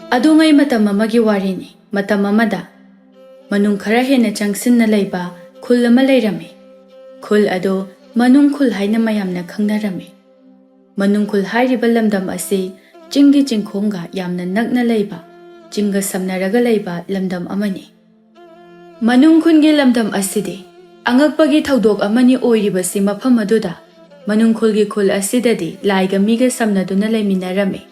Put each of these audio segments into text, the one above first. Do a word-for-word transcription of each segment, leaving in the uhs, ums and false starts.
ꯑꯗꯨꯉꯩ ꯃꯇꯝ ꯑꯃꯒꯤ ꯋꯥꯔꯤꯅꯤ꯫ ꯃꯇꯝ ꯑꯃꯗ ꯃꯅꯨꯡ ꯈꯔ ꯍꯦꯟꯅ ꯆꯪꯁꯤꯟꯅ ꯂꯩꯕ ꯈꯨꯜ ꯑꯃ ꯂꯩꯔꯝꯃꯤ꯫ ꯈꯨꯜ ꯑꯗꯨ ꯃꯅꯨꯡ ꯈꯨꯜ ꯍꯥꯏꯅ ꯃꯌꯥꯝꯅ ꯈꯪꯅꯔꯝꯃꯤ꯫ ꯃꯅꯨꯡ ꯈꯨꯜ ꯍꯥꯏꯔꯤꯕ ꯂꯝꯗꯝ ꯑꯁꯤ ꯆꯤꯡꯒꯤ ꯆꯤꯡꯈꯣꯡꯒ ꯌꯥꯝꯅ ꯅꯛꯅ ꯂꯩꯕ, ꯆꯤꯡꯒ ꯁꯝꯅꯔꯒ ꯂꯩꯕ ꯂꯝꯗꯝ ꯑꯃꯅꯤ꯫ ꯃꯅꯨꯡ ꯈꯨꯟꯒꯤ ꯂꯝꯗꯝ ꯑꯁꯤꯗꯤ ꯑꯉꯛꯄꯒꯤ ꯊꯧꯗꯣꯛ ꯑꯃꯅꯤ ꯑꯣꯏꯔꯤꯕꯁꯤ꯫ ꯃꯐꯝ ꯑꯗꯨꯗ ꯃꯅꯨꯡ ꯈꯨꯜꯒꯤ ꯈꯨꯜ ꯑꯁꯤꯗꯗꯤ ꯂꯥꯏꯒ ꯃꯤꯒ ꯁꯝꯅꯗꯨꯅ ꯂꯩꯃꯤꯟꯅꯔꯝꯃꯤ꯫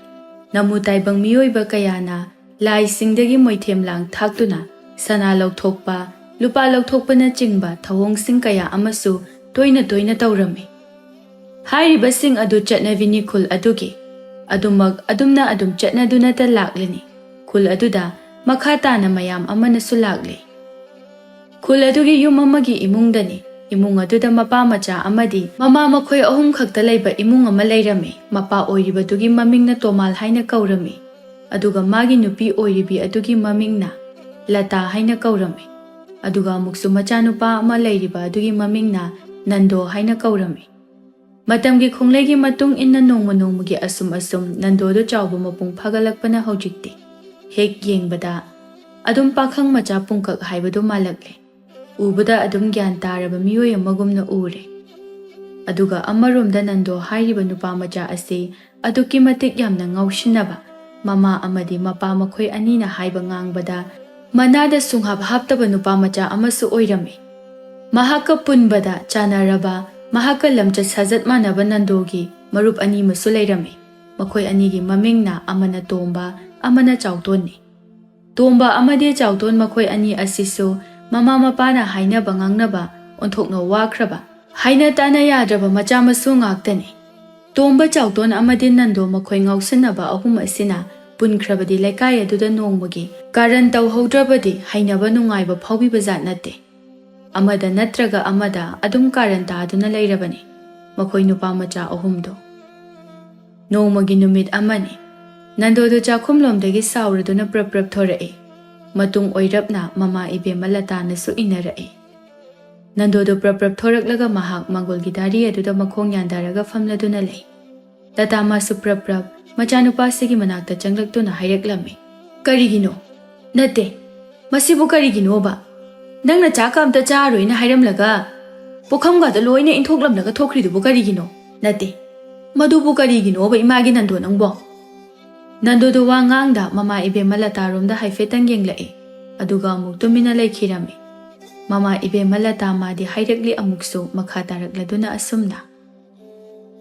ꯅꯃꯨ ꯇꯥꯏꯕꯪ ꯃꯤꯑꯣꯏꯕ ꯀꯌꯥꯅ ꯂꯥꯏꯁꯤꯡꯗꯒꯤ ꯃꯣꯏꯊꯦꯝ ꯂꯥꯡ ꯊꯥꯛꯇꯨꯅ ꯁꯅꯥ ꯂꯧꯊꯣꯛꯄ, ꯂꯨꯄꯥ ꯂꯧꯊꯣꯛꯄꯅꯆꯤꯡꯕ ꯊꯧꯑꯣꯡꯁꯤꯡ ꯀꯌꯥ ꯑꯃꯁꯨ ꯇꯣꯏꯅ ꯇꯣꯏꯅ ꯇꯧꯔꯝꯃꯤ꯫ ꯍꯥꯏꯔꯤꯕꯁꯤꯡ ꯑꯗꯨ ꯆꯠꯅꯕꯤꯅꯤ ꯈꯨꯜ ꯑꯗꯨꯒꯤ꯫ ꯑꯗꯨꯃꯛ ꯑꯗꯨꯝꯅ ꯑꯗꯨꯝ ꯆꯠꯅꯗꯨꯅꯇ ꯂꯥꯛꯂꯤꯅꯤ꯫ ꯈꯨꯜ ꯑꯗꯨꯗ ꯃꯈꯥ ꯇꯥꯅ ꯃꯌꯥꯝ ꯑꯃꯅꯁꯨ ꯂꯥꯛꯂꯤ꯫ ꯈꯨꯜ ꯑꯗꯨꯒꯤ ꯌꯨꯝ ꯑꯃꯒꯤ ꯏꯃꯨꯡꯗꯅꯤ꯫ ꯏꯃꯨꯡ ꯑꯗꯨꯗ ꯃꯄꯥ ꯃꯆꯥ ꯑꯃꯗꯤ ꯃꯃꯥ ꯃꯈꯣꯏ ꯑꯍꯨꯝ ꯈꯛꯇ ꯂꯩꯕ ꯏꯃꯨꯡ ꯑꯃ ꯂꯩꯔꯝꯃꯤ꯫ ꯃꯄꯥ ꯑꯣꯏꯔꯤꯕꯗꯨꯒꯤ ꯃꯃꯤꯡꯅ ꯇꯣꯃꯥꯜ ꯍꯥꯏꯅ ꯀꯧꯔꯝꯃꯤ, ꯑꯗꯨꯒ ꯃꯥꯒꯤ ꯅꯨꯄꯤ ꯑꯣꯏꯔꯤꯕꯤ ꯑꯗꯨꯒꯤ ꯃꯃꯤꯡꯅ ꯂꯇꯥ ꯍꯥꯏꯅ ꯀꯧꯔꯝꯃꯤ, ꯑꯗꯨꯒ ꯑꯃꯨꯛꯁꯨ ꯃꯆꯥꯅꯨꯄꯥ ꯑꯃ ꯂꯩꯔꯤꯕ ꯑꯗꯨꯒꯤ ꯃꯃꯤꯡꯅ ꯅꯟꯗꯣ ꯍꯥꯏꯅ ꯀꯧꯔꯝꯃꯤ꯫ ꯃꯇꯝꯒꯤ ꯈꯣꯡꯂꯩꯒꯤ ꯃꯇꯨꯡ ꯏꯟꯅ ꯅꯣꯡꯃ ꯅꯣꯡꯃꯒꯤ ꯑꯁꯨꯝ ꯑꯁꯨꯝ ꯅꯟꯗꯣꯗꯨ ꯆꯥꯎꯕ ꯃꯄꯨꯡ ꯐꯥꯒꯠꯂꯛꯄꯅ ꯍꯧꯖꯤꯛꯇꯤ ꯍꯦꯛ ꯌꯦꯡꯕꯗ ꯑꯗꯨꯝ ꯄꯥꯈꯪ ꯃꯆꯥ ꯄꯨꯡꯀꯛ ꯍꯥꯏꯕꯗꯨ ꯃꯥꯜꯂꯛꯂꯦ꯫ ꯎꯕꯗ ꯑꯗꯨꯝ ꯒ꯭ꯌꯥꯟ ꯇꯥꯔꯕ ꯃꯤꯑꯣꯏ ꯑꯃꯒꯨꯝꯅ ꯎꯔꯦ꯫ ꯑꯗꯨꯒ ꯑꯃꯔꯣꯝꯗ ꯅꯟꯗꯣ ꯍꯥꯏꯔꯤꯕ ꯅꯨꯄꯥ ꯃꯆꯥ ꯑꯁꯤ ꯑꯗꯨꯛꯀꯤ ꯃꯇꯤꯛ ꯌꯥꯝꯅ ꯉꯥꯎꯁꯤꯟꯅꯕ, ꯃꯃꯥ ꯑꯃꯗꯤ ꯃꯄꯥ ꯃꯈꯣꯏ ꯑꯅꯤꯅ ꯍꯥꯏꯕ ꯉꯥꯡꯕꯗ ꯃꯅꯥꯗ ꯁꯨꯡꯍꯥꯞ ꯍꯥꯞꯇꯕ ꯅꯨꯄꯥ ꯃꯆꯥ ꯑꯃꯁꯨ ꯑꯣꯏꯔꯝꯃꯤ꯫ ꯃꯍꯥꯛꯀ ꯄꯨꯟꯕꯗ ꯆꯥꯟꯅꯔꯕ, ꯃꯍꯥꯛꯀ ꯂꯝꯆꯠ ꯁꯥꯖꯠ ꯃꯥꯟꯅꯕ ꯅꯟꯗꯣꯒꯤ ꯃꯔꯨꯞ ꯑꯅꯤ ꯑꯃꯁꯨ ꯂꯩꯔꯝꯃꯤ꯫ ꯃꯈꯣꯏ ꯑꯅꯤꯒꯤ ꯃꯃꯤꯡꯅ ꯑꯃꯅ ꯇꯣꯝꯕ, ꯑꯃꯅ ꯆꯥꯎꯇꯣꯟꯅꯤ꯫ ꯇꯣꯝꯕ ꯑꯃꯗꯤ ꯆꯥꯎꯇꯣꯟ ꯃꯈꯣꯏ ꯑꯅꯤ ꯑꯁꯤꯁꯨ ꯃꯃꯥ ꯃꯄꯥꯅ ꯍꯥꯏꯅꯕ ꯉꯥꯡꯅꯕ ꯑꯣꯟꯊꯣꯛꯅ ꯋꯥꯈ꯭ꯔꯕ, ꯍꯥꯏꯅ ꯇꯥꯅ ꯌꯥꯗ꯭ꯔꯕ ꯃꯆꯥ ꯃꯁꯨ ꯉꯥꯛꯇꯅꯤ꯫ ꯇꯣꯝꯕ, ꯆꯥꯎꯇꯣꯟ ꯑꯃꯗꯤ ꯅꯟꯗꯣ ꯃꯈꯣꯏ ꯉꯥꯎꯁꯤꯟꯅꯕ ꯑꯍꯨꯝ ꯑꯁꯤꯅ ꯄꯨꯟꯈ꯭ꯔꯕꯗꯤ ꯂꯩꯀꯥꯏ ꯑꯗꯨꯗ ꯅꯣꯡꯃꯒꯤ ꯀꯥꯔꯟ ꯇꯧꯍꯧꯗ꯭ꯔꯕꯗꯤ ꯍꯩꯅꯕ ꯅꯨꯡꯉꯥꯏꯕ ꯐꯥꯎꯕꯤꯕ ꯖꯥꯠ ꯅꯠꯇꯦ꯫ ꯑꯃꯗ ꯅꯠꯇ꯭ꯔꯒ ꯑꯃꯗ ꯑꯗꯨꯝ ꯀꯥꯔꯟ ꯇꯥꯗꯨꯅ ꯂꯩꯔꯕꯅꯤ ꯃꯈꯣꯏ ꯅꯨꯄꯥ ꯃꯆꯥ ꯑꯍꯨꯝꯗꯣ꯫ ꯅꯣꯡꯃꯒꯤ ꯅꯨꯃꯤꯠ ꯑꯃꯅꯤ꯫ ꯅꯟꯗꯣꯗꯨ ꯆꯥꯛꯈꯨꯝꯂꯣꯝꯗꯒꯤ ꯁꯥꯎꯔꯗꯨꯅ ꯄ꯭ꯔꯞ ꯄ꯭ꯔꯞ ꯊꯣꯔꯛꯏ꯫ ꯃꯇꯨꯡ ꯑꯣꯏꯔꯞꯅ ꯃꯃꯥ ꯏꯕꯦꯝꯃ ꯂꯇꯥꯅꯁꯨ ꯏꯟꯅꯔꯛꯏ꯫ ꯅꯟꯗꯣꯗꯨ ꯄ꯭ꯔꯞ ꯄ꯭ꯔꯞ ꯊꯣꯔꯛꯂꯒ ꯃꯍꯥꯛ ꯃꯪꯒꯣꯜꯒꯤ ꯗꯥꯔꯤ ꯑꯗꯨꯗ ꯃꯈꯣꯡ ꯌꯥꯟꯊꯔꯒ ꯐꯝꯂꯗꯨꯅ ꯂꯩ꯫ ꯂꯇꯥ ꯃꯥꯁꯨ ꯄ꯭ꯔꯞ ꯄ꯭ꯔꯞ ꯃꯆꯥꯅꯨꯄꯥꯁꯤꯒꯤ ꯃꯅꯥꯛꯇ ꯆꯪꯂꯛꯇꯨꯅ ꯍꯥꯏꯔꯛꯂꯝꯃꯤ꯫ ꯀꯔꯤꯒꯤꯅꯣ? ꯅꯠꯇꯦ, ꯃꯁꯤꯕꯨ ꯀꯔꯤꯒꯤꯅꯣꯕ? ꯅꯪꯅ ꯆꯥꯛꯀ ꯑꯝꯇ ꯆꯥꯔꯣꯏꯅ ꯍꯥꯏꯔꯝꯂꯒ ꯄꯨꯈꯝꯒꯗꯣ ꯂꯣꯏꯅ ꯏꯟꯊꯣꯛꯂꯝꯂꯒ ꯊꯣꯛꯈ꯭ꯔꯤꯗꯨꯕꯨ ꯀꯔꯤꯒꯤꯅꯣ? ꯅꯠꯇꯦ, ꯃꯗꯨꯕꯨ ꯀꯔꯤꯒꯤꯅꯣꯕ, ꯏꯃꯥꯒꯤ ꯅꯟꯗꯣ ꯅꯪꯕꯣ? ꯅꯟꯗꯣꯗꯣ ꯋꯥ ꯉꯥꯡꯗ ꯃꯃꯥ ꯏꯕꯦꯝꯃ ꯂꯇꯥꯔꯣꯝꯗ ꯍꯥꯏꯐꯦꯠꯇꯪ ꯌꯦꯡꯂꯛꯏ, ꯑꯗꯨꯒ ꯑꯃꯨꯛ ꯇꯨꯃꯤꯟꯅ ꯂꯩꯈꯤꯔꯝꯃꯤ꯫ ꯃꯃꯥ ꯏꯕꯦꯝꯃ ꯂꯇꯥ ꯃꯥꯗꯤ ꯍꯥꯏꯔꯛꯂꯤ ꯑꯃꯨꯛꯁꯨ ꯃꯈꯥ ꯇꯥꯔꯛꯂꯗꯨꯅ ꯑꯁꯨꯝꯅ,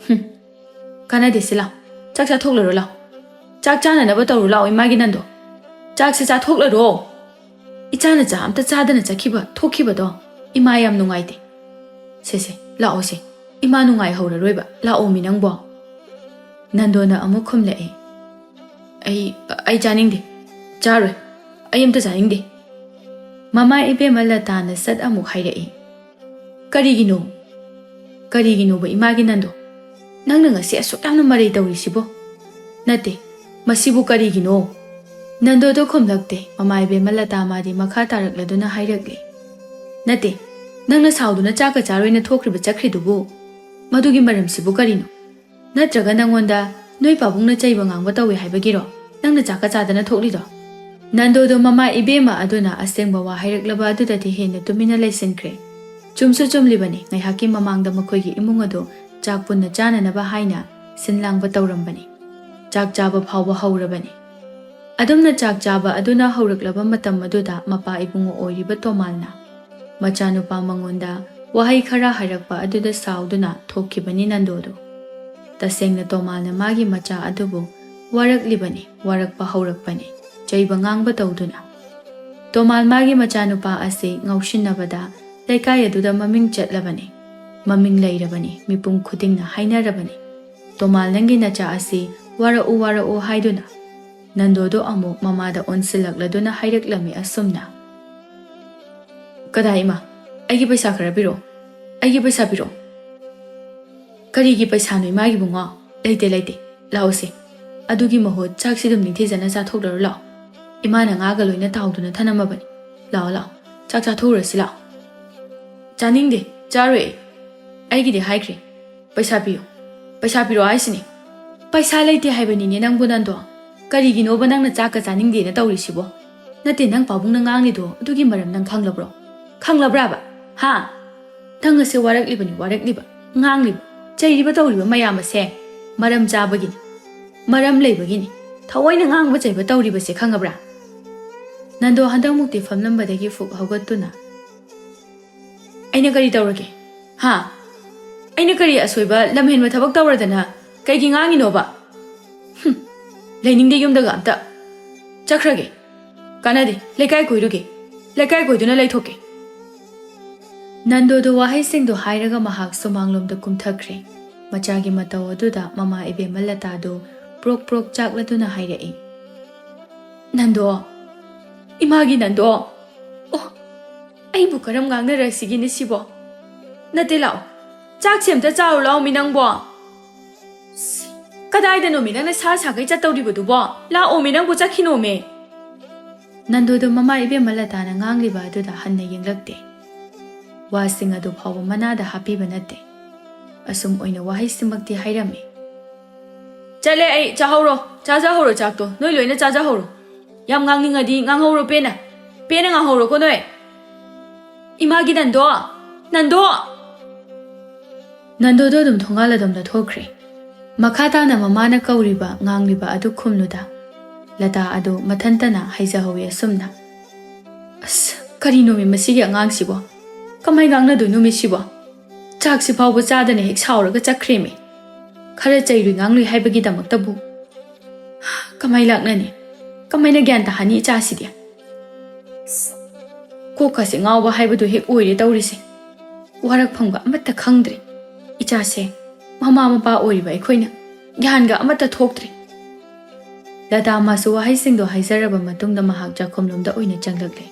"ꯍꯨꯝ, ꯀꯥꯟꯅꯗꯦ, ꯁꯤ ꯂꯥꯎ, ꯆꯥꯛ ꯆꯥꯊꯣꯛꯂꯔꯣ ꯂꯥꯎ, ꯆꯥꯛ ꯆꯥꯅꯅꯕ ꯇꯧꯔꯨ ꯂꯥꯎ, ꯏꯃꯥꯒꯤ ꯅꯟꯗꯣ, ꯆꯥꯛꯁꯦ ꯆꯥꯊꯣꯛꯂꯔꯣ꯫ ꯏꯆꯥꯅ ꯆꯥ ꯑꯝꯇ ꯆꯥꯗꯅ ꯆꯠꯈꯤꯕ, ꯊꯣꯛꯈꯤꯕꯗꯣ ꯏꯃꯥ ꯌꯥꯝ ꯅꯨꯡꯉꯥꯏꯇꯦ꯫ ꯁꯦ, ꯁꯦ, ꯂꯥꯛꯑꯣ ꯁꯦ, ꯏꯃꯥ ꯅꯨꯡꯉꯥꯏꯍꯧꯔꯔꯣꯏꯕ, ꯂꯥꯛꯑꯣ ꯃꯤ ꯅꯪꯕꯣ"꯫ ꯅꯟꯗꯣꯅ ꯑꯃꯨꯛ ꯈꯨꯝꯂꯛꯑꯦ, "ꯑꯩ, ꯑꯩ ꯆꯥꯅꯤꯡꯗꯦ, ꯆꯥꯔꯣꯏ, ꯑꯩ ꯑꯝꯇ ꯆꯥꯅꯤꯡꯗꯦ"꯫ ꯃꯃꯥ ꯏꯕꯦꯝꯃ ꯂꯇꯥꯅ ꯁꯠ ꯑꯃꯨꯛ ꯍꯥꯏꯔꯛꯏ, "ꯀꯔꯤꯒꯤꯅꯣ? ꯀꯔꯤꯒꯤꯅꯣꯕ, ꯏꯃꯥꯒꯤ ꯅꯟꯗꯣ? ꯅꯪꯅ ꯉꯁꯤ ꯑꯁꯨꯛ ꯌꯥꯝꯅ ꯃꯔꯩ ꯇꯧꯔꯤꯁꯤꯕꯣ? ꯅꯠꯇꯦ, ꯃꯁꯤꯕꯨ ꯀꯔꯤꯒꯤꯅꯣ?" ꯅꯟꯗꯣꯗꯣ ꯈꯨꯝꯂꯛꯇꯦ꯫ ꯃꯃꯥ ꯏꯕꯦꯝꯃ ꯂꯇꯥ ꯃꯥꯗꯤ ꯃꯈꯥ ꯇꯥꯔꯛꯂꯗꯨꯅ ꯍꯥꯏꯔꯛꯂꯤ, "ꯅꯠꯇꯦ, ꯅꯪꯅ ꯁꯥꯎꯗꯨꯅ ꯆꯥꯛꯀ ꯆꯥꯔꯣꯏꯅ ꯊꯣꯛꯈ꯭ꯔꯤꯕ ꯆꯠꯈ꯭ꯔꯤꯗꯨꯕꯨ, ꯃꯗꯨꯒꯤ ꯃꯔꯝꯁꯤꯕꯨ ꯀꯔꯤꯅꯣ? ꯅꯠꯇ꯭ꯔꯒ ꯅꯪꯉꯣꯟꯗ ꯅꯣꯏ ꯄꯥꯕꯨꯡꯅ ꯆꯩꯕ ꯉꯥꯡꯕ ꯇꯧꯏ ꯍꯥꯏꯕꯒꯤꯔꯣ ꯅꯪꯅ ꯆꯥꯛꯀ ꯆꯥꯗꯅ ꯊꯣꯛꯂꯤꯗꯣ?" ꯅꯟꯗꯣꯗꯣ ꯃꯃꯥ ꯏꯕꯦꯝꯃ ꯑꯗꯨꯅ ꯑꯁꯦꯡꯕ ꯋꯥ ꯍꯥꯏꯔꯛꯂꯕ ꯑꯗꯨꯗꯗꯤ ꯍꯦꯟꯅ ꯇꯨꯃꯤꯟꯅ ꯂꯩꯁꯤꯟꯈ꯭ꯔꯦ꯫ ꯆꯨꯝꯁꯨ ꯆꯨꯝꯂꯤꯕꯅꯤ, ꯉꯥꯏꯍꯥꯛꯀꯤ ꯃꯃꯥꯡꯗ ꯃꯈꯣꯏꯒꯤ ꯏꯃꯨꯡ ꯑꯗꯨ ꯆꯥꯛ ꯄꯨꯟꯅ ꯆꯥꯅꯅꯕ ꯍꯥꯏꯅ ꯁꯤꯟ ꯂꯥꯡꯕ ꯇꯧꯔꯝꯕꯅꯤ꯫ ꯆꯥꯛ ꯆꯥꯕ ꯐꯥꯎꯕ ꯍꯧꯔꯕꯅꯤ꯫ ꯑꯗꯨꯝꯅ ꯆꯥꯛ ꯆꯥꯕ ꯑꯗꯨꯅ ꯍꯧꯔꯛꯂꯕ ꯃꯇꯝ ꯑꯗꯨꯗ ꯃꯄꯥ ꯏꯕꯨꯡꯉꯣ ꯑꯣꯏꯔꯤꯕ ꯇꯣꯃꯥꯜꯅ ꯃꯆꯥꯅꯨꯄꯥ ꯃꯉꯣꯟꯗ ꯋꯥꯍꯩ ꯈꯔ ꯍꯥꯏꯔꯛꯄ ꯑꯗꯨꯗ ꯁꯥꯎꯗꯨꯅ ꯊꯣꯛꯈꯤꯕꯅꯤ ꯅꯟꯗꯣꯗꯨ꯫ ꯇꯁꯦꯡꯅ ꯇꯣꯃꯥꯜꯅ ꯃꯥꯒꯤ ꯃꯆꯥ ꯑꯗꯨꯕꯨ ꯋꯥꯔꯛꯂꯤꯕꯅꯤ, ꯋꯥꯔꯛꯄ ꯍꯧꯔꯛꯄꯅꯤ, ꯆꯩꯕ ꯉꯥꯡꯕ ꯇꯧꯗꯨꯅ꯫ ꯇꯣꯃꯥꯜ ꯃꯥꯒꯤ ꯃꯆꯥꯅꯨꯄꯥ ꯑꯁꯤ ꯉꯥꯎꯁꯤꯟꯅꯕꯗ ꯂꯩꯀꯥꯏ ꯑꯗꯨꯗ ꯃꯃꯤꯡ ꯆꯠꯂꯕꯅꯤ, ꯃꯃꯤꯡ ꯂꯩꯔꯕꯅꯤ, ꯃꯤꯄꯨꯝ ꯈꯨꯗꯤꯡꯅ ꯍꯥꯏꯅꯔꯕꯅꯤ, "ꯇꯣꯃꯥꯜ, ꯅꯪꯒꯤ ꯅꯆꯥ ꯑꯁꯤ ꯋꯥꯔꯛꯎ, ꯋꯥꯔꯛꯎ" ꯍꯥꯏꯗꯨꯅ꯫ ꯅꯟꯗꯣꯗꯣ ꯑꯃꯨꯛ ꯃꯃꯥꯗ ꯑꯣꯟꯁꯤꯜꯂꯛꯂꯗꯨꯅ ꯍꯥꯏꯔꯛꯂꯝꯃꯤ ꯑꯁꯨꯝꯅ, "ꯀꯗꯥꯏ ꯏꯃꯥ? ꯑꯩꯒꯤ ꯄꯩꯁꯥ ꯈꯔ ꯄꯤꯔꯛꯑꯣ, ꯑꯩꯒꯤ ꯄꯩꯁꯥ ꯄꯤꯔꯛꯑꯣ"꯫ "ꯀꯔꯤꯒꯤ ꯄꯩꯁꯥꯅꯣ ꯏꯃꯥꯒꯤꯕꯨꯡꯉꯣ? ꯂꯩꯇꯦ, ꯂꯩꯇꯦ, ꯂꯥꯛꯑꯣꯁꯦ꯫ ꯑꯗꯨꯒꯤ ꯃꯍꯨꯠ ꯆꯥꯛꯁꯤ ꯑꯗꯨꯝ ꯅꯤꯡꯊꯤꯖꯅ ꯆꯥꯊꯣꯛꯂꯔꯣ ꯂꯥꯛꯑꯣ꯫ ꯏꯃꯥꯅ ꯉꯥꯒ ꯂꯣꯏꯅ ꯇꯥꯎꯗꯨꯅ ꯊꯅꯝꯃꯕꯅꯤ꯫ ꯂꯥꯛꯑꯣ, ꯂꯥꯛꯑꯣ, ꯆꯥꯛ ꯆꯥꯊꯣꯛꯎꯔꯁꯤ ꯂꯥꯛꯑꯣ"꯫ "ꯆꯥꯅꯤꯡꯗꯦ, ꯆꯥꯔꯣꯏ ꯑꯩ꯫ ꯑꯩꯒꯤꯗꯤ ꯍꯥꯏꯈ꯭ꯔꯦ, ꯄꯩꯁꯥ ꯄꯤꯌꯨ, ꯄꯩꯁꯥ ꯄꯤꯔꯛꯑꯣ ꯍꯥꯏꯁꯤꯅꯤ"꯫ "ꯄꯩꯁꯥ ꯂꯩꯇꯦ ꯍꯥꯏꯕꯅꯤꯅꯦ ꯅꯪꯕꯨ ꯅꯟꯗꯣ꯫ ꯀꯔꯤꯒꯤꯅꯣꯕ ꯅꯪꯅ ꯆꯥꯛꯀ ꯆꯥꯅꯤꯡꯗꯦꯅ ꯇꯧꯔꯤꯁꯤꯕꯣ? ꯅꯠꯇꯦ, ꯅꯪ ꯄꯥꯕꯨꯡꯅ ꯉꯥꯡꯂꯤꯗꯣ ꯑꯗꯨꯒꯤ ꯃꯔꯝ ꯅꯪ ꯈꯪꯂꯕ꯭ꯔꯣ? ꯈꯪꯂꯕ꯭ꯔꯥꯕ? ꯍꯥ? ꯅꯪ ꯑꯁꯦ ꯋꯥꯔꯛꯂꯤꯕꯅꯤ, ꯋꯥꯔꯛꯂꯤꯕ, ꯉꯥꯡꯂꯤꯕ, ꯆꯩꯔꯤꯕ ꯇꯧꯔꯤꯕ ꯃꯌꯥꯝ ꯑꯁꯦ ꯃꯔꯝ ꯆꯥꯕꯒꯤꯅꯤ, ꯃꯔꯝ ꯂꯩꯕꯒꯤꯅꯤ꯫ ꯊꯑꯣꯏꯅ ꯉꯥꯡꯕ ꯆꯩꯕ ꯇꯧꯔꯤꯕꯁꯦ ꯈꯪꯉꯕ꯭ꯔꯥ? ꯅꯟꯗꯣ ꯍꯟꯗꯛꯃꯨꯛꯇꯤ ꯐꯝꯂꯝꯕꯗꯒꯤ ꯐꯨꯛ ꯍꯧꯒꯠꯇꯨꯅ, "ꯑꯩꯅ ꯀꯔꯤ ꯇꯧꯔꯒꯦ? ꯍꯥ? ꯑꯩꯅ ꯀꯔꯤ ꯑꯁꯣꯏꯕ, ꯂꯝꯍꯦꯟꯕ ꯊꯕꯛ ꯇꯧꯔꯗꯅ ꯀꯩꯒꯤ ꯉꯥꯡꯉꯤꯅꯣꯕ? ꯍꯨꯝ, ꯂꯩꯅꯤꯡꯗꯦ ꯌꯨꯝꯗꯒ ꯑꯝꯇ꯫ ꯆꯠꯈ꯭ꯔꯒꯦ꯫ ꯀꯥꯟꯅꯗꯦ, ꯂꯩꯀꯥꯏ ꯀꯣꯏꯔꯨꯒꯦ꯫ ꯂꯩꯀꯥꯏ ꯀꯣꯏꯗꯨꯅ ꯂꯩꯊꯣꯛꯀꯦ꯫" ꯅꯟꯗꯣꯗꯣ ꯋꯥꯍꯩꯁꯤꯡꯗꯣ ꯍꯥꯏꯔꯒ ꯃꯍꯥꯛ ꯁꯨꯃꯥꯡꯂꯣꯝꯗ ꯀꯨꯝꯊꯈ꯭ꯔꯦ꯫ ꯃꯆꯥꯒꯤ ꯃꯇꯧ ꯑꯗꯨꯗ ꯃꯃꯥ ꯏꯕꯦꯝꯃ ꯂꯇꯥꯗꯨ ꯄ꯭ꯔꯣꯛ ꯄ꯭ꯔꯣꯛ ꯆꯥꯛꯂꯗꯨꯅ ꯍꯥꯏꯔꯛꯏ, "ꯅꯟꯗꯣ, ꯏꯃꯥꯒꯤ ꯅꯟꯗꯣ, ꯑꯣ, ꯑꯩꯕꯨ ꯀꯔꯝ ꯉꯥꯡꯅꯔꯁꯤꯒꯦꯅꯦ ꯁꯤꯕꯣ? ꯅꯠꯇꯦ, ꯂꯥꯛꯑꯣ, ꯆꯥꯛꯁꯦ ꯑꯝꯇ ꯆꯥꯔꯨ ꯂꯥꯛꯑꯣꯃꯤ ꯅꯪꯕꯣ꯫ ꯁꯤ, ꯀꯗꯥꯏꯗꯅꯣꯃꯤ ꯅꯪꯅ ꯁꯥ ꯁꯥꯈꯩ ꯆꯠꯇꯧꯔꯤꯕꯗꯨꯕꯣ? ꯂꯥꯛꯑꯣꯃꯤ ꯅꯪꯕꯨ, ꯆꯠꯈꯤꯅꯣꯃꯤ꯫" ꯅꯟꯗꯣꯗꯣ ꯃꯃꯥ ꯏꯕꯦꯝꯃ ꯂꯇꯥꯅ ꯉꯥꯡꯂꯤꯕ ꯑꯗꯨꯗ ꯍꯟꯅ ꯌꯦꯡꯂꯛꯇꯦ꯫ ꯋꯥꯁꯤꯡ ꯑꯗꯨ ꯐꯥꯎꯕ ꯃꯅꯥꯗ ꯍꯥꯞꯄꯤꯕ ꯅꯠꯇꯦ꯫ ꯑꯁꯨꯝ ꯑꯣꯏꯅ ꯋꯥꯍꯩꯁꯤꯃꯛꯇꯤ ꯍꯥꯏꯔꯝꯃꯤ, "ꯆꯠꯂꯦ ꯑꯩ, ꯆꯥꯍꯧꯔꯣ, ꯆꯥꯖꯍꯧꯔꯣ ꯆꯥꯛꯇꯣ, ꯅꯣꯏ ꯂꯣꯏꯅ ꯆꯥꯖꯍꯧꯔꯣ꯫ ꯌꯥꯝ ꯉꯥꯡꯅꯤꯡꯉꯗꯤ ꯉꯥꯡꯍꯧꯔꯣ ꯄꯦꯟꯅ, ꯄꯦꯟꯅ ꯉꯥꯡꯍꯧꯔꯣꯀꯣ ꯅꯣꯏ꯫ ꯏꯃꯥꯒꯤ ꯅꯟꯗꯣ, ꯅꯟꯗꯣ!" ꯅꯟꯗꯣꯗꯣ ꯑꯗꯨꯝ ꯊꯣꯡꯒꯥꯜ ꯑꯗꯣꯝꯗ ꯊꯣꯛꯈ꯭ꯔꯦ꯫ ꯃꯈꯥ ꯇꯥꯅ ꯃꯃꯥꯅ ꯀꯧꯔꯤꯕ, ꯉꯥꯡꯂꯤꯕ ꯑꯗꯨ ꯈꯨꯝꯂꯨꯗ, ꯂꯇꯥ ꯑꯗꯨ ꯃꯊꯟꯇꯅ ꯍꯥꯏꯖꯍꯧꯋꯤ ꯑꯁꯨꯝꯅ, "ꯑꯁ, ꯀꯔꯤꯅꯣꯃꯤ ꯃꯁꯤꯒꯤ ꯑꯉꯥꯡꯁꯤꯕꯣ? ꯀꯃꯥꯏ ꯉꯥꯡꯅꯗꯣꯏꯅꯣꯃꯤ ꯁꯤꯕꯣ? ꯆꯥꯛꯁꯤ ꯐꯥꯎꯕ ꯆꯥꯗꯅ ꯍꯦꯛ ꯁꯥꯎꯔꯒ ꯆꯠꯈ꯭ꯔꯦꯃꯤ꯫ ꯈꯔ ꯆꯩꯔꯨꯏ ꯉꯥꯡꯂꯨꯏ ꯍꯥꯏꯕꯒꯤꯗꯃꯛꯇꯕꯨ꯫ ꯀꯃꯥꯏ ꯂꯥꯛꯅꯅꯤ? ꯀꯃꯥꯏꯅ ꯒ꯭ꯌꯥꯟ ꯇꯥꯍꯟꯅꯤ ꯏꯆꯥꯁꯤꯗꯤ? ꯑꯁ, ꯀꯣꯛꯀꯁꯦ ꯉꯥꯎꯕ ꯍꯥꯏꯕꯗꯨ ꯍꯦꯛ ꯑꯣꯏꯔꯦ ꯇꯧꯔꯤꯁꯦ꯫ ꯋꯥꯔꯛꯐꯝꯒ ꯑꯃꯠꯇ ꯈꯪꯗ꯭ꯔꯦ꯫ ꯏꯆꯥꯁꯦ, ꯃꯃꯥ ꯃꯄꯥ ꯑꯣꯏꯔꯤꯕ ꯑꯩꯈꯣꯏꯅ ꯒ꯭ꯌꯥꯟꯒ ꯑꯃꯠꯇ ꯊꯣꯛꯇ꯭ꯔꯦ꯫" ꯂꯇꯥ ꯃꯥꯁꯨ ꯋꯥꯍꯩꯁꯤꯡꯗꯣ ꯍꯥꯏꯖꯔꯕ ꯃꯇꯨꯡꯗ ꯃꯍꯥꯛ ꯆꯥꯛꯈꯨꯝꯂꯣꯝꯗ ꯑꯣꯏꯅ ꯆꯪꯂꯛꯂꯦ꯫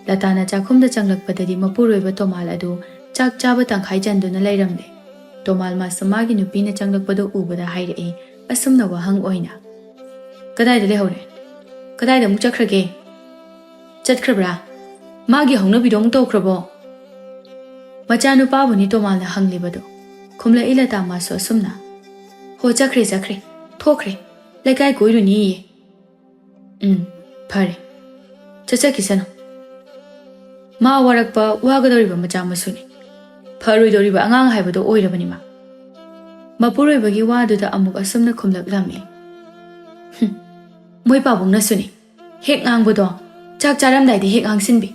ꯂꯇꯥꯅ ꯆꯥꯛꯈꯨꯝꯗ ꯆꯪꯂꯛꯄꯗꯗꯤ ꯃꯄꯨꯔꯣꯏꯕ ꯇꯣꯃꯥꯜ ꯑꯗꯨ ꯆꯥꯛ ꯆꯥꯕ ꯇꯪꯈꯥꯏ ꯆꯟꯗꯨꯅ ꯂꯩꯔꯝꯂꯦ꯫ ꯇꯣꯃꯥꯜ ꯃꯥꯁꯨ ꯃꯥꯒꯤ ꯅꯨꯄꯤꯅ ꯆꯪꯂꯛꯄꯗꯨ ꯎꯕꯗ ꯍꯥꯏꯔꯛꯏ ꯑꯁꯨꯝꯅ ꯋꯥꯍꯪ ꯑꯣꯏꯅ, "ꯀꯗꯥꯏꯗ ꯂꯩꯍꯧꯔꯦ? ꯀꯗꯥꯏꯗ ꯑꯃꯨꯛ ꯆꯠꯈ꯭ꯔꯒꯦ? ꯆꯠꯈ꯭ꯔꯕ꯭ꯔꯥ? ꯃꯥꯒꯤ ꯍꯧꯅꯕꯤꯗꯣ ꯑꯃꯨꯛ ꯇꯧꯈ꯭ꯔꯕꯣ?" ꯃꯆꯥꯅꯨꯄꯥꯕꯨꯅꯤ ꯇꯣꯃꯥꯜꯅ ꯍꯪꯂꯤꯕꯗꯨ꯫ ꯈꯨꯝꯂꯛꯏ ꯂꯇꯥ ꯃꯥꯁꯨ ꯑꯁꯨꯝꯅ, "ꯍꯣ, ꯆꯠꯈ꯭ꯔꯦ, ꯆꯠꯈ꯭ꯔꯦ, ꯊꯣꯛꯈ꯭ꯔꯦ, ꯂꯩꯀꯥꯏ ꯀꯣꯏꯔꯨꯅꯤꯌꯦ꯫ ꯎꯝ, ꯐꯔꯦ꯫ ꯆꯠꯆꯈꯤꯁꯅꯨ꯫ ꯃꯥ ꯋꯥꯔꯛꯄ ꯋꯥꯒꯗꯧꯔꯤꯕ ꯃꯆꯥ ꯃꯁꯨꯅꯤ꯫ ꯐꯔꯣꯏꯗꯧꯔꯤꯕ ꯑꯉꯥꯡ ꯍꯥꯏꯕꯗꯣ ꯑꯣꯏꯔꯕꯅꯤ ꯃꯥ꯫ ꯃꯄꯨꯔꯣꯏꯕꯒꯤ ꯋꯥꯗꯨꯗ ꯑꯃꯨꯛ ꯑꯁꯨꯝꯅ ꯈꯨꯝꯂꯛꯂꯝꯃꯤ꯫ "ꯍꯨꯝ, ꯃꯣꯏ ꯄꯥꯕꯨꯡꯅꯁꯨꯅꯤ꯫ ꯍꯦꯛ ꯉꯥꯡꯕꯗꯣ ꯆꯥꯛ ꯆꯥꯔꯝꯗꯥꯏꯗ ꯍꯦꯛ ꯉꯥꯡꯁꯤꯟꯕꯤ꯫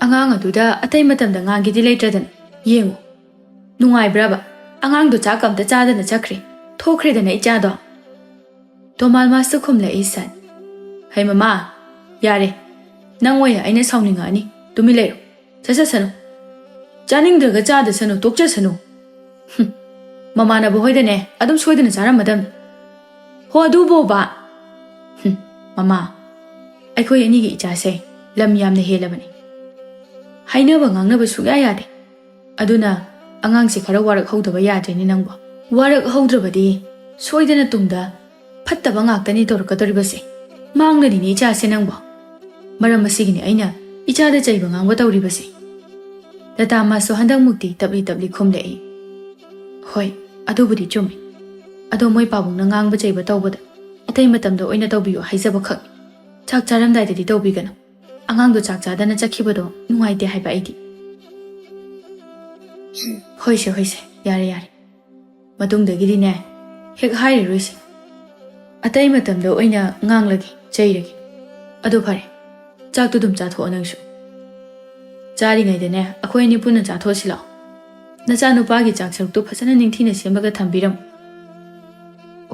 ꯑꯉꯥꯡ ꯑꯗꯨꯗ ꯑꯇꯩ ꯃꯇꯝꯗ ꯉꯥꯡꯒꯦꯗꯤ ꯂꯩꯇ꯭ꯔꯗꯅ꯫ ꯌꯦꯡꯉꯨ, ꯅꯨꯡꯉꯥꯏꯕ꯭ꯔꯕ? ꯑꯉꯥꯡꯗꯣ ꯆꯥꯛ ꯑꯝꯇ ꯆꯥꯗꯅ ꯆꯠꯈ꯭ꯔꯦ꯫ ꯊꯣꯛꯈ꯭ꯔꯦꯗꯅ ꯏꯆꯥꯗꯣ꯫" ꯇꯣꯃꯥꯜꯃꯥꯁꯇꯨ ꯈꯨꯝꯂꯛꯏ ꯁꯟ꯫ "ꯍꯩ ꯃꯃꯥ, ꯌꯥꯔꯦ꯫ ꯅꯪ ꯑꯣꯏꯅ ꯑꯩꯅ ꯁꯥꯎꯅꯤꯡꯉꯛꯑꯅꯤ꯫ ꯇꯨꯃꯤꯟ ꯂꯩꯔꯣ꯫ ꯆꯠꯆꯁꯅꯨ꯫ ꯆꯥꯅꯤꯡꯗ꯭ꯔꯒ ꯆꯥꯗꯁꯅꯨ, ꯇꯣꯛꯆꯁꯅꯨ꯫ ꯍꯨꯝ, ꯃꯃꯥꯟꯅꯕ ꯍꯣꯏꯗꯅꯦ ꯑꯗꯨꯝ ꯁꯣꯏꯗꯅ ꯆꯥꯔꯝꯃꯗꯝꯅꯤ꯫ ꯍꯣ ꯑꯗꯨꯕꯣꯕ꯫ ꯍꯨꯝ, ꯃꯃꯥ, ꯑꯩꯈꯣꯏ ꯑꯅꯤꯒꯤ ꯏꯆꯥꯁꯦ ꯂꯝ ꯌꯥꯝꯅ ꯍꯦꯜꯂꯕꯅꯤ꯫ ꯍꯥꯏꯅꯕ ꯉꯥꯡꯅꯕ ꯁꯨꯡꯌꯥ ꯌꯥꯗꯦ꯫ ꯑꯗꯨꯅ ꯑꯉꯥꯡꯁꯦ ꯈꯔ ꯋꯥꯔꯛꯍꯧꯗꯕ ꯌꯥꯗ꯭ꯔꯦꯅꯦ ꯅꯪꯕꯣ꯫ ꯋꯥꯔꯛꯍꯧꯗ꯭ꯔꯕꯗꯤ ꯁꯣꯏꯗꯅ ꯇꯨꯡꯗ ꯐꯠꯇꯕ ꯉꯥꯛꯇꯅꯤ ꯇꯧꯔꯛꯀꯗꯧꯔꯤꯕꯁꯦ꯫ ꯃꯥꯡꯂꯅꯤꯅꯦ ꯏꯆꯥꯁꯦ ꯅꯪꯕꯣ꯫ ꯃꯔꯝ ꯑꯁꯤꯒꯤꯅꯤ ꯑꯩꯅ ꯏꯆꯥꯗ ꯆꯩꯕ ꯉꯥꯡꯕ ꯇꯧꯔꯤꯕꯁꯦ꯫" ꯂꯇꯥ ꯃꯥꯁꯨ ꯍꯟꯗꯛꯃꯨꯛꯇꯤ ꯇꯞꯂꯤ ꯇꯞꯂꯤ ꯈꯨꯝꯂꯛꯏ꯫ "ꯍꯣꯏ, ꯑꯗꯨꯕꯨꯗꯤ ꯆꯨꯝꯃꯤ꯫ ꯑꯗꯣ ꯃꯣꯏ ꯄꯥꯕꯨꯡꯅ ꯉꯥꯡꯕ ꯆꯩꯕ ꯇꯧꯕꯗ ꯑꯇꯩ ꯃꯇꯝꯗ ꯑꯣꯏꯅ ꯇꯧꯕꯤꯌꯨ ꯍꯥꯏꯖꯕ ꯈꯛꯅꯤ꯫ ꯆꯥꯛ ꯆꯥꯔꯝꯗꯥꯏꯗꯗꯤ ꯇꯧꯕꯤꯒꯅꯨ꯫ ꯑꯉꯥꯡꯗꯣ ꯆꯥꯛ ꯆꯥꯗꯅ ꯆꯠꯈꯤꯕꯗꯣ ꯅꯨꯡꯉꯥꯏꯇꯦ ꯍꯥꯏꯕ ꯑꯩꯗꯤ꯫" "ꯍꯣꯏꯁꯦ, ꯍꯣꯏꯁꯦ, ꯌꯥꯔꯦ, ꯌꯥꯔꯦ꯫ ꯃꯇꯨꯡꯗꯒꯤꯗꯤꯅꯦ, ꯍꯦꯛ ꯍꯥꯏꯔꯔꯣꯏꯁꯦ꯫ ꯑꯇꯩ ꯃꯇꯝꯗ ꯑꯣꯏꯅ ꯉꯥꯡꯂꯒꯦ, ꯆꯩꯔꯒꯦ꯫ ꯑꯗꯣ ꯐꯔꯦ, ꯆꯥꯛꯇꯨ ꯑꯗꯨꯝ ꯆꯥꯊꯣꯛꯑꯣ ꯅꯪꯁꯨ꯫ ꯆꯥꯔꯤꯉꯩꯗꯅꯦ, ꯑꯩꯈꯣꯏ ꯑꯅꯤ ꯄꯨꯟꯅ ꯆꯥꯊꯣꯛꯑꯁꯤ ꯂꯥꯛꯑꯣ꯫ ꯅꯆꯥꯅꯨꯄꯥꯒꯤ ꯆꯥꯛ ꯁꯔꯨꯛꯇꯨ ꯐꯖꯅ ꯅꯤꯡꯊꯤꯅ ꯁꯦꯝꯃꯒ ꯊꯝꯕꯤꯔꯝꯃꯨ꯫"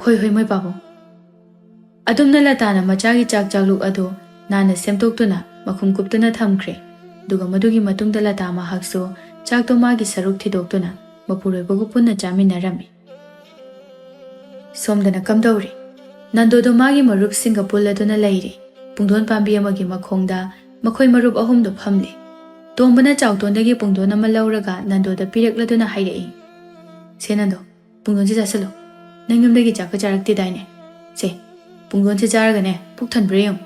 "ꯍꯣꯏ, ꯍꯣꯏ, ꯃꯣꯏ ꯄꯥꯕꯨꯡ꯫" ꯑꯗꯨꯝꯅ ꯂꯇꯥꯅ ꯃꯆꯥꯒꯤ ꯆꯥꯛ ꯆꯥꯛꯂꯨꯛ ꯑꯗꯨ ꯅꯥꯟꯅ ꯁꯦꯝꯗꯣꯛꯇꯨꯅ ꯃꯈꯨꯝ ꯀꯨꯞꯇꯨꯅ ꯊꯝꯈ꯭ꯔꯦ꯫ ꯑꯗꯨꯒ ꯃꯗꯨꯒꯤ ꯃꯇꯨꯡꯗ ꯂꯇꯥ ꯃꯍꯥꯛꯁꯨ ꯆꯥꯛꯇꯣ ꯃꯥꯒꯤ ꯁꯔꯨꯛ ꯊꯤꯗꯣꯛꯇꯨꯅ ꯃꯄꯨꯔꯣꯏꯕꯒ ꯄꯨꯟꯅ ꯆꯥꯃꯤꯟꯅꯔꯝꯃꯤ꯫ ꯁꯣꯝꯗꯅ ꯀꯝꯗꯧꯔꯤ? ꯅꯟꯗꯣꯗꯣ ꯃꯥꯒꯤ ꯃꯔꯨꯞꯁꯤꯡꯒ ꯄꯨꯜꯂꯗꯨꯅ ꯂꯩꯔꯤ꯫ ꯄꯨꯡꯗꯣꯟ ꯄꯥꯝꯕꯤ ꯑꯃꯒꯤ ꯃꯈꯣꯡꯗ ꯃꯈꯣꯏ ꯃꯔꯨꯞ ꯑꯍꯨꯝꯗꯨ ꯐꯝꯂꯤ꯫ ꯇꯣꯝꯕꯅ ꯆꯥꯎꯇꯣꯟꯗꯒꯤ ꯄꯨꯡꯗꯣꯟ ꯑꯃ ꯂꯧꯔꯒ ꯅꯟꯗꯣꯗ ꯄꯤꯔꯛꯂꯗꯨꯅ ꯍꯥꯏꯔꯛꯏ, "ꯁꯦ ꯅꯟꯗꯣ, ꯄꯨꯡꯗꯣꯟꯁꯦ ꯆꯥꯁꯤꯜꯂꯣ꯫ ꯅꯪ ꯌꯨꯝꯗꯒꯤ ꯆꯥꯛꯀ ꯆꯥꯔꯛꯇꯦꯗꯥꯏꯅꯦ? ꯁꯦ, ꯄꯨꯡꯗꯣꯟꯁꯦ ꯆꯥꯔꯒꯅꯦ, ꯄꯨꯛ ꯊꯟꯕ꯭ꯔꯥ ꯌꯦꯡꯉꯨ꯫"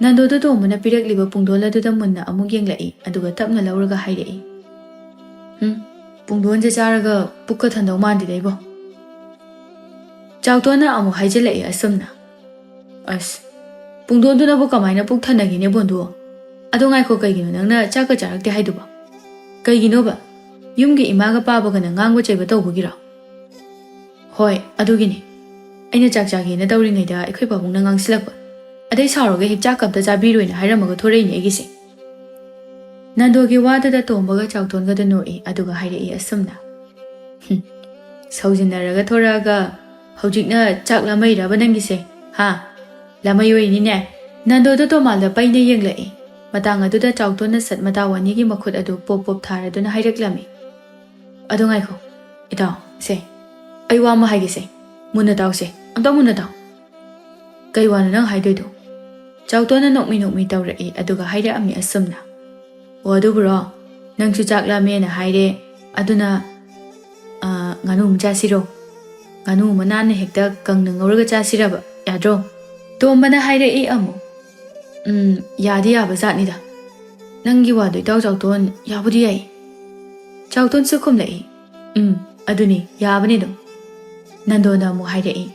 ꯅꯟꯗꯣꯗ ꯇꯣꯝꯕꯅ ꯄꯤꯔꯛꯂꯤꯕ ꯄꯨꯡꯗꯣꯟ ꯑꯗꯨꯗ ꯃꯨꯟꯅ ꯑꯃꯨꯛ ꯌꯦꯡꯂꯛꯏ, ꯑꯗꯨꯒ ꯇꯞꯅ ꯂꯧꯔꯒ ꯍꯥꯏꯔꯛꯏ, "ꯎꯝ, ꯄꯨꯡꯗꯣꯟꯁꯦ ꯆꯥꯔꯒ ꯄꯨꯛꯀ ꯊꯟꯗꯧ ꯃꯥꯟꯗꯦꯗ ꯏꯕꯣ꯫" ꯆꯥꯎꯇꯣꯟꯅ ꯑꯃꯨꯛ ꯍꯥꯏꯖꯤꯜꯂꯛꯏ ꯑꯁꯨꯝꯅ, "ꯑꯁ, ꯄꯨꯡꯗꯣꯟꯗꯨꯅꯕꯨ ꯀꯃꯥꯏꯅ ꯄꯨꯛ ꯊꯟꯅꯒꯦꯅꯦ ꯕꯣꯟꯗꯨ? ꯑꯗꯣ ꯉꯥꯏꯈꯣ, ꯀꯩꯒꯤꯅꯣ ꯅꯪꯅ ꯆꯥꯛꯀ ꯆꯥꯔꯛꯇꯦ ꯍꯥꯏꯗꯨꯕꯣ? ꯀꯩꯒꯤꯅꯣꯕ? ꯌꯨꯝꯒꯤ ꯏꯃꯥꯒ ꯄꯥꯕꯒꯅ ꯉꯥꯡꯕ ꯆꯩꯕ ꯇꯧꯕꯒꯤꯔꯣ? ꯍꯣꯏ, ꯑꯗꯨꯒꯤꯅꯤ꯫ ꯑꯩꯅ ꯆꯥꯛ ꯆꯥꯒꯦꯅ ꯇꯧꯔꯤꯉꯩꯗ ꯑꯩꯈꯣꯏ ꯄꯥꯕꯨꯡꯅ ꯉꯥꯡꯁꯤꯜꯂꯛꯄ꯫ ꯑꯗꯩ ꯁꯥꯎꯔꯒ ꯍꯦꯛ ꯆꯥꯛꯀ ꯑꯝꯇ ꯆꯥꯕꯤꯔꯣꯏꯅ ꯍꯥꯏꯔꯝꯃꯒ ꯊꯣꯔꯛꯏꯅꯦ ꯑꯩꯒꯤꯁꯦ꯫ ꯅꯟꯗꯣꯒꯤ ꯋꯥꯗꯨꯗ ꯇꯣꯝꯕꯒ ꯆꯥꯎꯇꯣꯟꯒꯗ ꯅꯣꯛꯏ, ꯑꯗꯨꯒ ꯍꯥꯏꯔꯛꯏ ꯑꯁꯨꯝꯅ, "ꯍꯨꯝ, ꯁꯧꯖꯤꯟꯅꯔꯒ ꯊꯣꯔꯛꯑꯒ ꯍꯧꯖꯤꯛꯅ ꯆꯥꯛ ꯂꯥꯝꯃꯛꯏꯔꯕ ꯅꯪꯒꯤꯁꯦ? ꯍꯥ? ꯂꯥꯝꯃꯛꯏ ꯑꯣꯏꯅꯤꯅꯦ?" ꯅꯟꯗꯣꯗꯣ ꯇꯣꯃꯥꯜꯗ ꯄꯩꯅ ꯌꯦꯡꯂꯛꯏ꯫ ꯃꯇꯥꯡ ꯑꯗꯨꯗ ꯆꯥꯎꯇꯣꯟꯅ ꯁꯠ ꯃꯇꯥꯎ ꯑꯅꯤꯒꯤ ꯃꯈꯨꯠ ꯑꯗꯨ ꯄꯣꯞ ꯄꯣꯞ ꯊꯥꯔꯗꯨꯅ ꯍꯥꯏꯔꯛꯂꯝꯃꯤ, "ꯑꯗꯣ ꯉꯥꯏꯈꯣ, ꯏꯇꯥꯎ, ꯁꯦ, ꯑꯩ ꯋꯥ ꯑꯃ ꯍꯥꯏꯒꯦꯁꯦ, ꯃꯨꯟꯅ ꯇꯥꯎꯁꯦ, ꯑꯝꯇ ꯃꯨꯟꯅ ꯇꯥꯎ꯫" "ꯀꯩ ꯋꯥꯅꯣ ꯅꯪ ꯍꯥꯏꯗꯣꯏꯗꯣ?" ꯆꯥꯎꯇꯣꯟꯅ ꯅꯣꯛꯃꯤ ꯅꯣꯛꯃꯤ ꯇꯧꯔꯛꯏ, ꯑꯗꯨꯒ ꯍꯥꯏꯔꯛꯑꯝꯃꯤ ꯑꯁꯨꯝꯅ, "ꯑꯣ, ꯑꯗꯨꯕꯨꯔꯣ? ꯅꯪꯁꯨ ꯆꯥꯛ ꯂꯥꯝꯃꯦꯅ ꯍꯥꯏꯔꯦ, ꯑꯗꯨꯅ, ꯑ, ꯉꯥꯅꯨ ꯑꯃ ꯆꯥꯁꯤꯔꯣ? ꯉꯥꯅꯨ ꯑꯃ ꯅꯥꯟꯅ ꯍꯦꯛꯇ ꯀꯪꯅ ꯉꯧꯔꯒ ꯆꯥꯁꯤꯔꯕ, ꯌꯥꯗ꯭ꯔꯣ?" ꯇꯣꯝꯕꯅ ꯍꯥꯏꯔꯛꯏ ꯑꯃꯨꯛ, "ꯎꯝ, ꯌꯥꯗꯤ ꯌꯥꯕ ꯖꯥꯠꯅꯤꯗ꯫ ꯅꯪꯒꯤ ꯋꯥꯗꯣ ꯏꯇꯥꯎ ꯆꯥꯎꯇꯣꯟ, ꯌꯥꯕꯨꯗꯤ ꯌꯥꯏ꯫" ꯆꯥꯎꯇꯣꯟꯁꯨ ꯈꯨꯝꯂꯛꯏ, "ꯎꯝ, ꯑꯗꯨꯅꯤ, ꯌꯥꯕꯅꯤ ꯑꯗꯨꯝ꯫" ꯅꯟꯗꯣꯅ ꯑꯃꯨꯛ ꯍꯥꯏꯔꯛꯏ,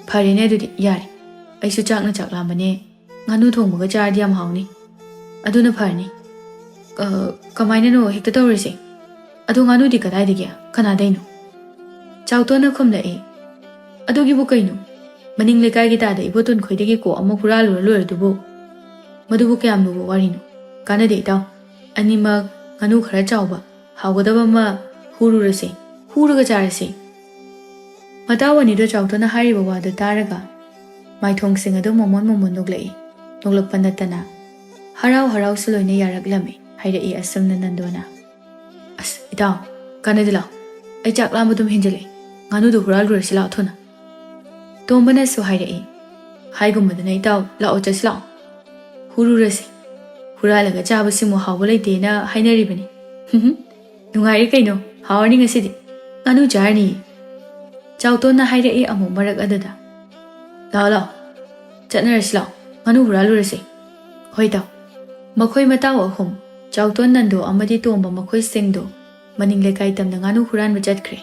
"ꯐꯔꯦꯅꯦ, ꯑꯗꯨꯗꯤ ꯌꯥꯔꯦ꯫ ꯑꯩꯁꯨ ꯆꯥꯛꯅ ꯆꯥꯛ ꯂꯥꯝꯕꯅꯦ꯫ ꯉꯥꯅꯨ ꯊꯣꯡꯕꯒ ꯆꯥꯔꯗꯤ ꯌꯥꯝ ꯍꯥꯎꯅꯤ꯫ ꯑꯗꯨꯅ ꯐꯔꯅꯤ꯫" "ꯑ, ꯀꯃꯥꯏꯅꯅꯣ ꯍꯦꯛꯇ ꯇꯧꯔꯤꯁꯦ? ꯑꯗꯣ ꯉꯥꯅꯨꯗꯤ ꯀꯗꯥꯏꯗꯒꯤ? ꯀꯅꯥꯗꯩꯅꯣ?" ꯆꯥꯎꯇꯣꯟꯅ ꯈꯨꯝꯂꯛꯏ, "ꯑꯗꯨꯒꯤꯕꯨ ꯀꯩꯅꯣ? ꯃꯅꯤꯡ ꯂꯩꯀꯥꯏꯒꯤ ꯇꯥꯗ ꯏꯕꯣꯇꯣꯟ ꯈꯣꯏꯗꯒꯤ ꯀꯣꯛ ꯑꯃ ꯍꯨꯔꯥꯜꯂꯨꯔ ꯂꯣꯏꯔꯗꯨꯕꯨ꯫ ꯃꯗꯨꯕꯨ ꯀꯌꯥꯝ ꯂꯨꯕ ꯋꯥꯔꯤꯅꯣ? ꯀꯥꯟꯅꯗꯦ ꯏꯇꯥꯎ꯫ ꯑꯅꯤꯃꯛ ꯉꯥꯅꯨ ꯈꯔ ꯆꯥꯎꯕ, ꯍꯥꯎꯒꯗꯕ ꯑꯃ ꯍꯨꯔꯨꯔꯁꯦ, ꯍꯨꯔꯒ ꯆꯥꯔꯁꯦ꯫" ꯃꯇꯥꯎ ꯑꯅꯤꯗꯣ ꯆꯥꯎꯇꯣꯟꯅ ꯍꯥꯏꯔꯤꯕ ꯋꯥꯗꯨ ꯇꯥꯔꯒ ꯃꯥꯏꯊꯣꯡꯁꯤꯡ ꯑꯗꯨ ꯃꯣꯃꯣꯟ ꯃꯣꯃꯣꯟ ꯅꯣꯛꯂꯛꯏ꯫ ꯅꯣꯛꯂꯛꯄ ꯅꯠꯇꯅ ꯍꯔꯥꯎ ꯍꯔꯥꯎꯁꯨ ꯂꯣꯏꯅ ꯌꯥꯔꯛꯂꯝꯃꯤ, ꯍꯥꯏꯔꯛꯏ ꯑꯁꯨꯝꯅ ꯅꯟꯗꯣꯅ꯫ "ꯑꯁ, ꯏꯇꯥꯎ, ꯀꯥꯟꯅꯗꯦ, ꯂꯥꯛꯑꯣ꯫ ꯑꯩ ꯆꯥꯛ ꯂꯥꯝꯕ ꯑꯗꯨꯝ ꯍꯦꯟꯖꯤꯜꯂꯛꯑꯦ꯫ ꯉꯥꯅꯨꯗꯣ ꯍꯨꯔꯥꯜꯂꯨꯔꯁꯤ ꯂꯥꯛꯑꯣ ꯊꯨꯅ꯫" ꯇꯣꯝꯕꯅꯁꯨ ꯍꯥꯏꯔꯛꯏ, "ꯍꯥꯏꯒꯨꯝꯕꯗꯅ ꯏꯇꯥꯎ, ꯂꯥꯛꯑꯣ, ꯆꯠꯁꯤ ꯂꯥꯛꯑꯣ꯫ ꯍꯨꯔꯨꯔꯁꯤ꯫ ꯍꯨꯔꯥꯜꯂꯒ ꯆꯥꯕꯁꯤꯃꯨꯛ ꯍꯥꯎꯕ ꯂꯩꯇꯦꯅ ꯍꯥꯏꯅꯔꯤꯕꯅꯤ꯫" "ꯅꯨꯡꯉꯥꯏꯔꯦ ꯀꯩꯅꯣ, ꯍꯥꯎꯔꯅꯤ ꯉꯁꯤꯗꯤ꯫ ꯉꯥꯅꯨ ꯆꯥꯔꯅꯤ꯫" ꯆꯥꯎꯇꯣꯟꯅ ꯍꯥꯏꯔꯛꯏ ꯑꯃꯨꯛ ꯃꯔꯛ ꯑꯗꯨꯗ꯫ "ꯂꯥꯛꯑꯣ, ꯂꯥꯛꯑꯣ꯫ ꯆꯠꯅꯔꯁꯤ ꯂꯥꯛꯑꯣ꯫ ꯉꯥꯅꯨ ꯍꯨꯔꯥꯜꯂꯨꯔꯁꯤ꯫" "ꯍꯣꯏ ꯇꯥꯎ꯫" ꯃꯈꯣꯏ ꯃꯇꯥꯎ ꯑꯍꯨꯝ, ꯆꯥꯎꯇꯣꯟ, ꯅꯟꯗꯣ ꯑꯃꯗꯤ ꯇꯣꯝꯕ, ꯃꯈꯣꯏꯁꯤꯡꯗꯣ ꯃꯅꯤꯡ ꯂꯩꯀꯥꯏ ꯇꯝꯅ ꯉꯥꯅꯨ ꯍꯨꯔꯥꯟꯕ ꯆꯠꯈ꯭ꯔꯦ꯫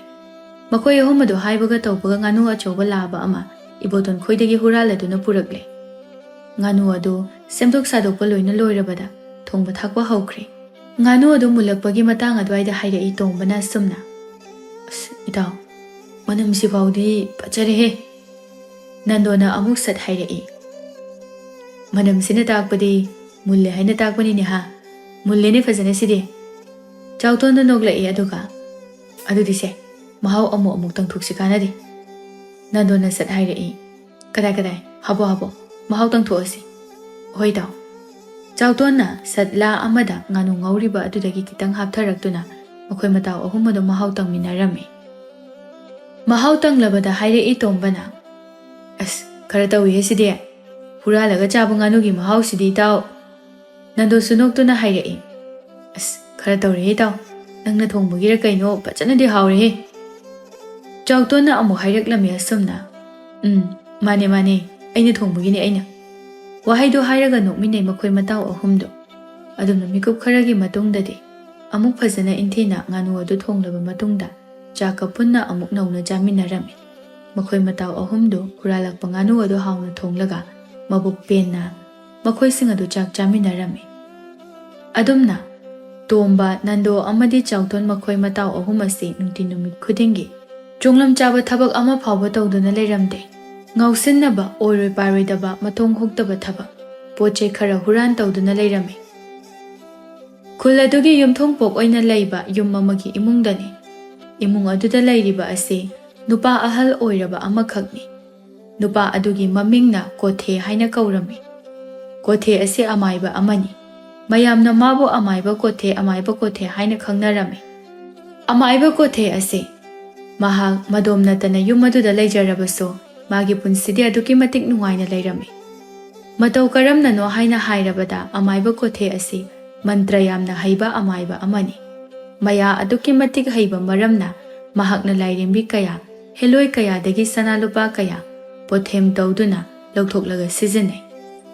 ꯃꯈꯣꯏ ꯑꯍꯨꯝ ꯑꯗꯨ ꯍꯥꯏꯕꯒ ꯇꯧꯕꯒ ꯉꯥꯅꯨ ꯑꯆꯧꯕ ꯂꯥꯕ ꯑꯃ ꯏꯕꯣꯇꯣꯟ ꯈꯣꯏꯗꯒꯤ ꯍꯨꯔꯥꯜꯂꯗꯨꯅ ꯄꯨꯔꯛꯂꯦ꯫ ꯉꯥꯅꯨ ꯑꯗꯨ ꯁꯦꯝꯗꯣꯛ ꯁꯥꯗꯣꯛꯄ ꯂꯣꯏꯅ ꯂꯣꯏꯔꯕꯗ ꯊꯣꯡꯕ ꯊꯥꯛꯄ ꯍꯧꯈ꯭ꯔꯦ꯫ ꯉꯥꯅꯨ ꯑꯗꯨ ꯃꯨꯜꯂꯛꯄꯒꯤ ꯃꯇꯥꯡ ꯑꯗꯨꯋꯥꯏꯗ ꯍꯥꯏꯔꯛꯏ ꯇꯣꯝꯕꯅ ꯑꯁꯨꯝꯅ, "ꯑꯁ, ꯏꯇꯥꯎ, ꯃꯅꯝꯁꯤꯐꯥꯎꯗꯤ ꯐꯖꯔꯦꯍꯦ!" ꯅꯟꯗꯣꯅ ꯑꯃꯨꯛ ꯁꯠ ꯍꯥꯏꯔꯛꯏ, "ꯃꯅꯝꯁꯤꯅ ꯇꯥꯛꯄꯗꯤ ꯃꯨꯜꯂꯦ ꯍꯥꯏꯅ ꯇꯥꯛꯄꯅꯤꯅꯦ ꯍꯥ? ꯃꯨꯜꯂꯦꯅꯦ ꯐꯖꯅ ꯁꯤꯗꯤ!" ꯆꯥꯎꯇꯣꯟꯗꯣ ꯅꯣꯛꯂꯛꯏ, ꯑꯗꯨꯒ, "ꯑꯗꯨꯗꯤ ꯁꯦ, ꯃꯍꯥꯎ ꯑꯃꯨꯛ ꯑꯃꯨꯛ ꯇꯪꯊꯣꯛꯁꯤ ꯀꯥꯟꯅꯗꯦ?" ꯅꯟꯗꯣꯅ ꯁꯠ ꯍꯥꯏꯔꯛꯏ, "ꯀꯗꯥꯏ ꯀꯗꯥꯏ? ꯍꯥꯞꯄꯣ ꯍꯥꯞꯄꯣ, ꯃꯍꯥꯎ ꯇꯪꯊꯣꯛꯑꯁꯤ꯫" "ꯍꯣꯏ ꯇꯥꯎ꯫" ꯆꯥꯎꯇꯣꯟꯅ ꯁꯠꯂꯥ ꯑꯃꯗ ꯉꯥꯅꯨ ꯉꯧꯔꯤꯕ ꯑꯗꯨꯗꯒꯤ ꯈꯤꯇꯪ ꯍꯥꯞꯊꯔꯛꯇꯨꯅ ꯃꯈꯣꯏ ꯃꯇꯥꯎ ꯑꯍꯨꯝ ꯑꯗꯨ ꯃꯍꯥꯎ ꯇꯪꯃꯤꯟꯅꯔꯝꯃꯤ꯫ ꯃꯍꯥꯎ ꯇꯪꯂꯕꯗ ꯍꯥꯏꯔꯛꯏ ꯇꯣꯝꯕꯅ, "ꯑꯁ, ꯈꯔ ꯇꯧꯏꯍꯦ ꯁꯤꯗꯤ꯫ ꯍꯨꯔꯥꯜꯂꯒ ꯆꯥꯕ ꯉꯥꯅꯨꯒꯤ ꯃꯍꯥꯎꯁꯤꯗꯤ ꯏꯇꯥꯎ!" ꯅꯟꯗꯣꯁꯨ ꯅꯣꯛꯇꯨꯅ ꯍꯥꯏꯔꯛꯏ, "ꯑꯁ, ꯈꯔ ꯇꯧꯔꯦꯍꯦ ꯏꯇꯥꯎ, ꯅꯪꯅ ꯊꯣꯡꯕꯒꯤꯔ ꯀꯩꯅꯣ ꯐꯖꯅꯗꯤ ꯍꯥꯎꯔꯦꯍꯦ!" ꯆꯥꯎꯇꯣꯟꯅ ꯑꯃꯨꯛ ꯍꯥꯏꯔꯛꯂꯝꯃꯤ ꯑꯁꯨꯝꯅ, "ꯎꯝ, ꯃꯥꯅꯦ ꯃꯥꯅꯦ, ꯑꯩꯅ ꯊꯣꯡꯕꯒꯤꯅꯦ ꯑꯩꯅ꯫" ꯋꯥꯍꯩꯗꯣ ꯍꯥꯏꯔꯒ ꯅꯣꯛꯃꯤꯟꯅꯩ ꯃꯈꯣꯏ ꯃꯇꯥꯎ ꯑꯍꯨꯝꯗꯣ꯫ ꯑꯗꯨꯝꯅ ꯃꯤꯀꯨꯞ ꯈꯔꯒꯤ ꯃꯇꯨꯡꯗꯗꯤ ꯑꯃꯨꯛ ꯐꯖꯅ ꯏꯪꯊꯤꯅ ꯉꯥꯅꯨ ꯑꯗꯨ ꯊꯣꯡꯂꯕ ꯃꯇꯨꯡꯗ ꯆꯥꯛꯀ ꯄꯨꯟꯅ ꯑꯃꯨꯛ ꯅꯧꯅ ꯆꯥꯃꯤꯟꯅꯔꯝꯃꯤ꯫ ꯃꯈꯣꯏ ꯃꯇꯥꯎ ꯑꯍꯨꯝꯗꯨ ꯍꯨꯔꯥꯜꯂꯛꯄ ꯉꯥꯅꯨ ꯑꯗꯨ ꯍꯥꯎꯅ ꯊꯣꯡꯂꯒ ꯃꯕꯨꯛ ꯄꯦꯟꯅ ꯃꯈꯣꯏꯁꯤꯡ ꯑꯗꯨ ꯆꯥꯛ ꯆꯥꯃꯤꯟꯅꯔꯝꯃꯤ꯫ ꯑꯗꯨꯝꯅ ꯇꯣꯝꯕ, ꯅꯟꯗꯣ ꯑꯃꯗꯤ ꯆꯥꯎꯇꯣꯟ ꯃꯈꯣꯏ ꯃꯇꯥꯎ ꯑꯍꯨꯝ ꯑꯁꯤ ꯅꯨꯡꯇꯤ ꯅꯨꯃꯤꯠ ꯈꯨꯗꯤꯡꯒꯤ ꯆꯣꯡꯂꯝ ꯆꯥꯕ ꯊꯕꯛ ꯑꯃ ꯐꯥꯎꯕ ꯇꯧꯗꯨꯅ ꯂꯩꯔꯝꯗꯦ꯫ ꯉꯥꯎꯁꯤꯟꯅꯕ, ꯑꯣꯏꯔꯣꯏ ꯄꯥꯔꯣꯏꯗꯕ, ꯃꯊꯣꯡ ꯍꯨꯛꯇꯕ ꯊꯕꯛ, ꯄꯣꯠ ꯆꯩ ꯈꯔ ꯍꯨꯔꯥꯟ ꯇꯧꯗꯨꯅ ꯂꯩꯔꯝꯃꯤ꯫ ꯈꯨꯜ ꯑꯗꯨꯒꯤ ꯌꯨꯝꯊꯣꯡ ꯄꯣꯛ ꯑꯣꯏꯅ ꯂꯩꯕ ꯌꯨꯝ ꯑꯃꯒꯤ ꯏꯃꯨꯡꯗꯅꯤ꯫ ꯏꯃꯨꯡ ꯑꯗꯨꯗ ꯂꯩꯔꯤꯕ ꯑꯁꯤ ꯅꯨꯄꯥ ꯑꯍꯜ ꯑꯣꯏꯔꯕ ꯑꯃꯈꯛꯅꯤ꯫ ꯅꯨꯄꯥ ꯑꯗꯨꯒꯤ ꯃꯃꯤꯡꯅ ꯀꯣꯊꯦ ꯍꯥꯏꯅ ꯀꯧꯔꯝꯃꯤ꯫ ꯀꯣꯊꯦ ꯑꯁꯤ ꯑꯃꯥꯏꯕ ꯑꯃꯅꯤ꯫ ꯃꯌꯥꯝꯅ ꯃꯥꯕꯨ ꯑꯃꯥꯏꯕ ꯀꯣꯊꯦ, ꯑꯃꯥꯏꯕ ꯀꯣꯊꯦ ꯍꯥꯏꯅ ꯈꯪꯅꯔꯝꯃꯤ꯫ ꯑꯃꯥꯏꯕ ꯀꯣꯊꯦ ꯑꯁꯤ ꯃꯍꯥꯛ ꯃꯗꯣꯝ ꯅꯠꯇꯅ ꯌꯨꯝ ꯑꯗꯨꯗ ꯂꯩꯖꯔꯕꯁꯨ, ꯃꯥꯒꯤ ꯄꯨꯟꯁꯤꯗꯤ ꯑꯗꯨꯛꯀꯤ ꯃꯇꯤꯛ ꯅꯨꯡꯉꯥꯏꯅ ꯂꯩꯔꯝꯃꯤ꯫ ꯃꯇꯧ ꯀꯔꯝꯅꯅꯣ ꯍꯥꯏꯅ ꯍꯥꯏꯔꯕꯗ, ꯑꯃꯥꯏꯕ ꯀꯣꯊꯦ ꯑꯁꯤ ꯃꯟꯇ꯭ꯔ ꯌꯥꯝꯅ ꯍꯩꯕ ꯑꯃꯥꯏꯕ ꯑꯃꯅꯤ꯫ ꯃꯌꯥ ꯑꯗꯨꯛꯀꯤ ꯃꯇꯤꯛ ꯍꯩꯕ ꯃꯔꯝꯅ ꯃꯍꯥꯛꯅ ꯂꯥꯏꯔꯦꯝꯕꯤ ꯀꯌꯥ, ꯍꯦꯂꯣꯏ ꯀꯌꯥꯗꯒꯤ ꯁꯅꯥ ꯂꯨꯄꯥ ꯀꯌꯥ ꯄꯣꯊꯦꯝ ꯇꯧꯗꯨꯅ ꯂꯧꯊꯣꯛꯂꯒ ꯁꯤꯖꯤꯟꯅꯩ꯫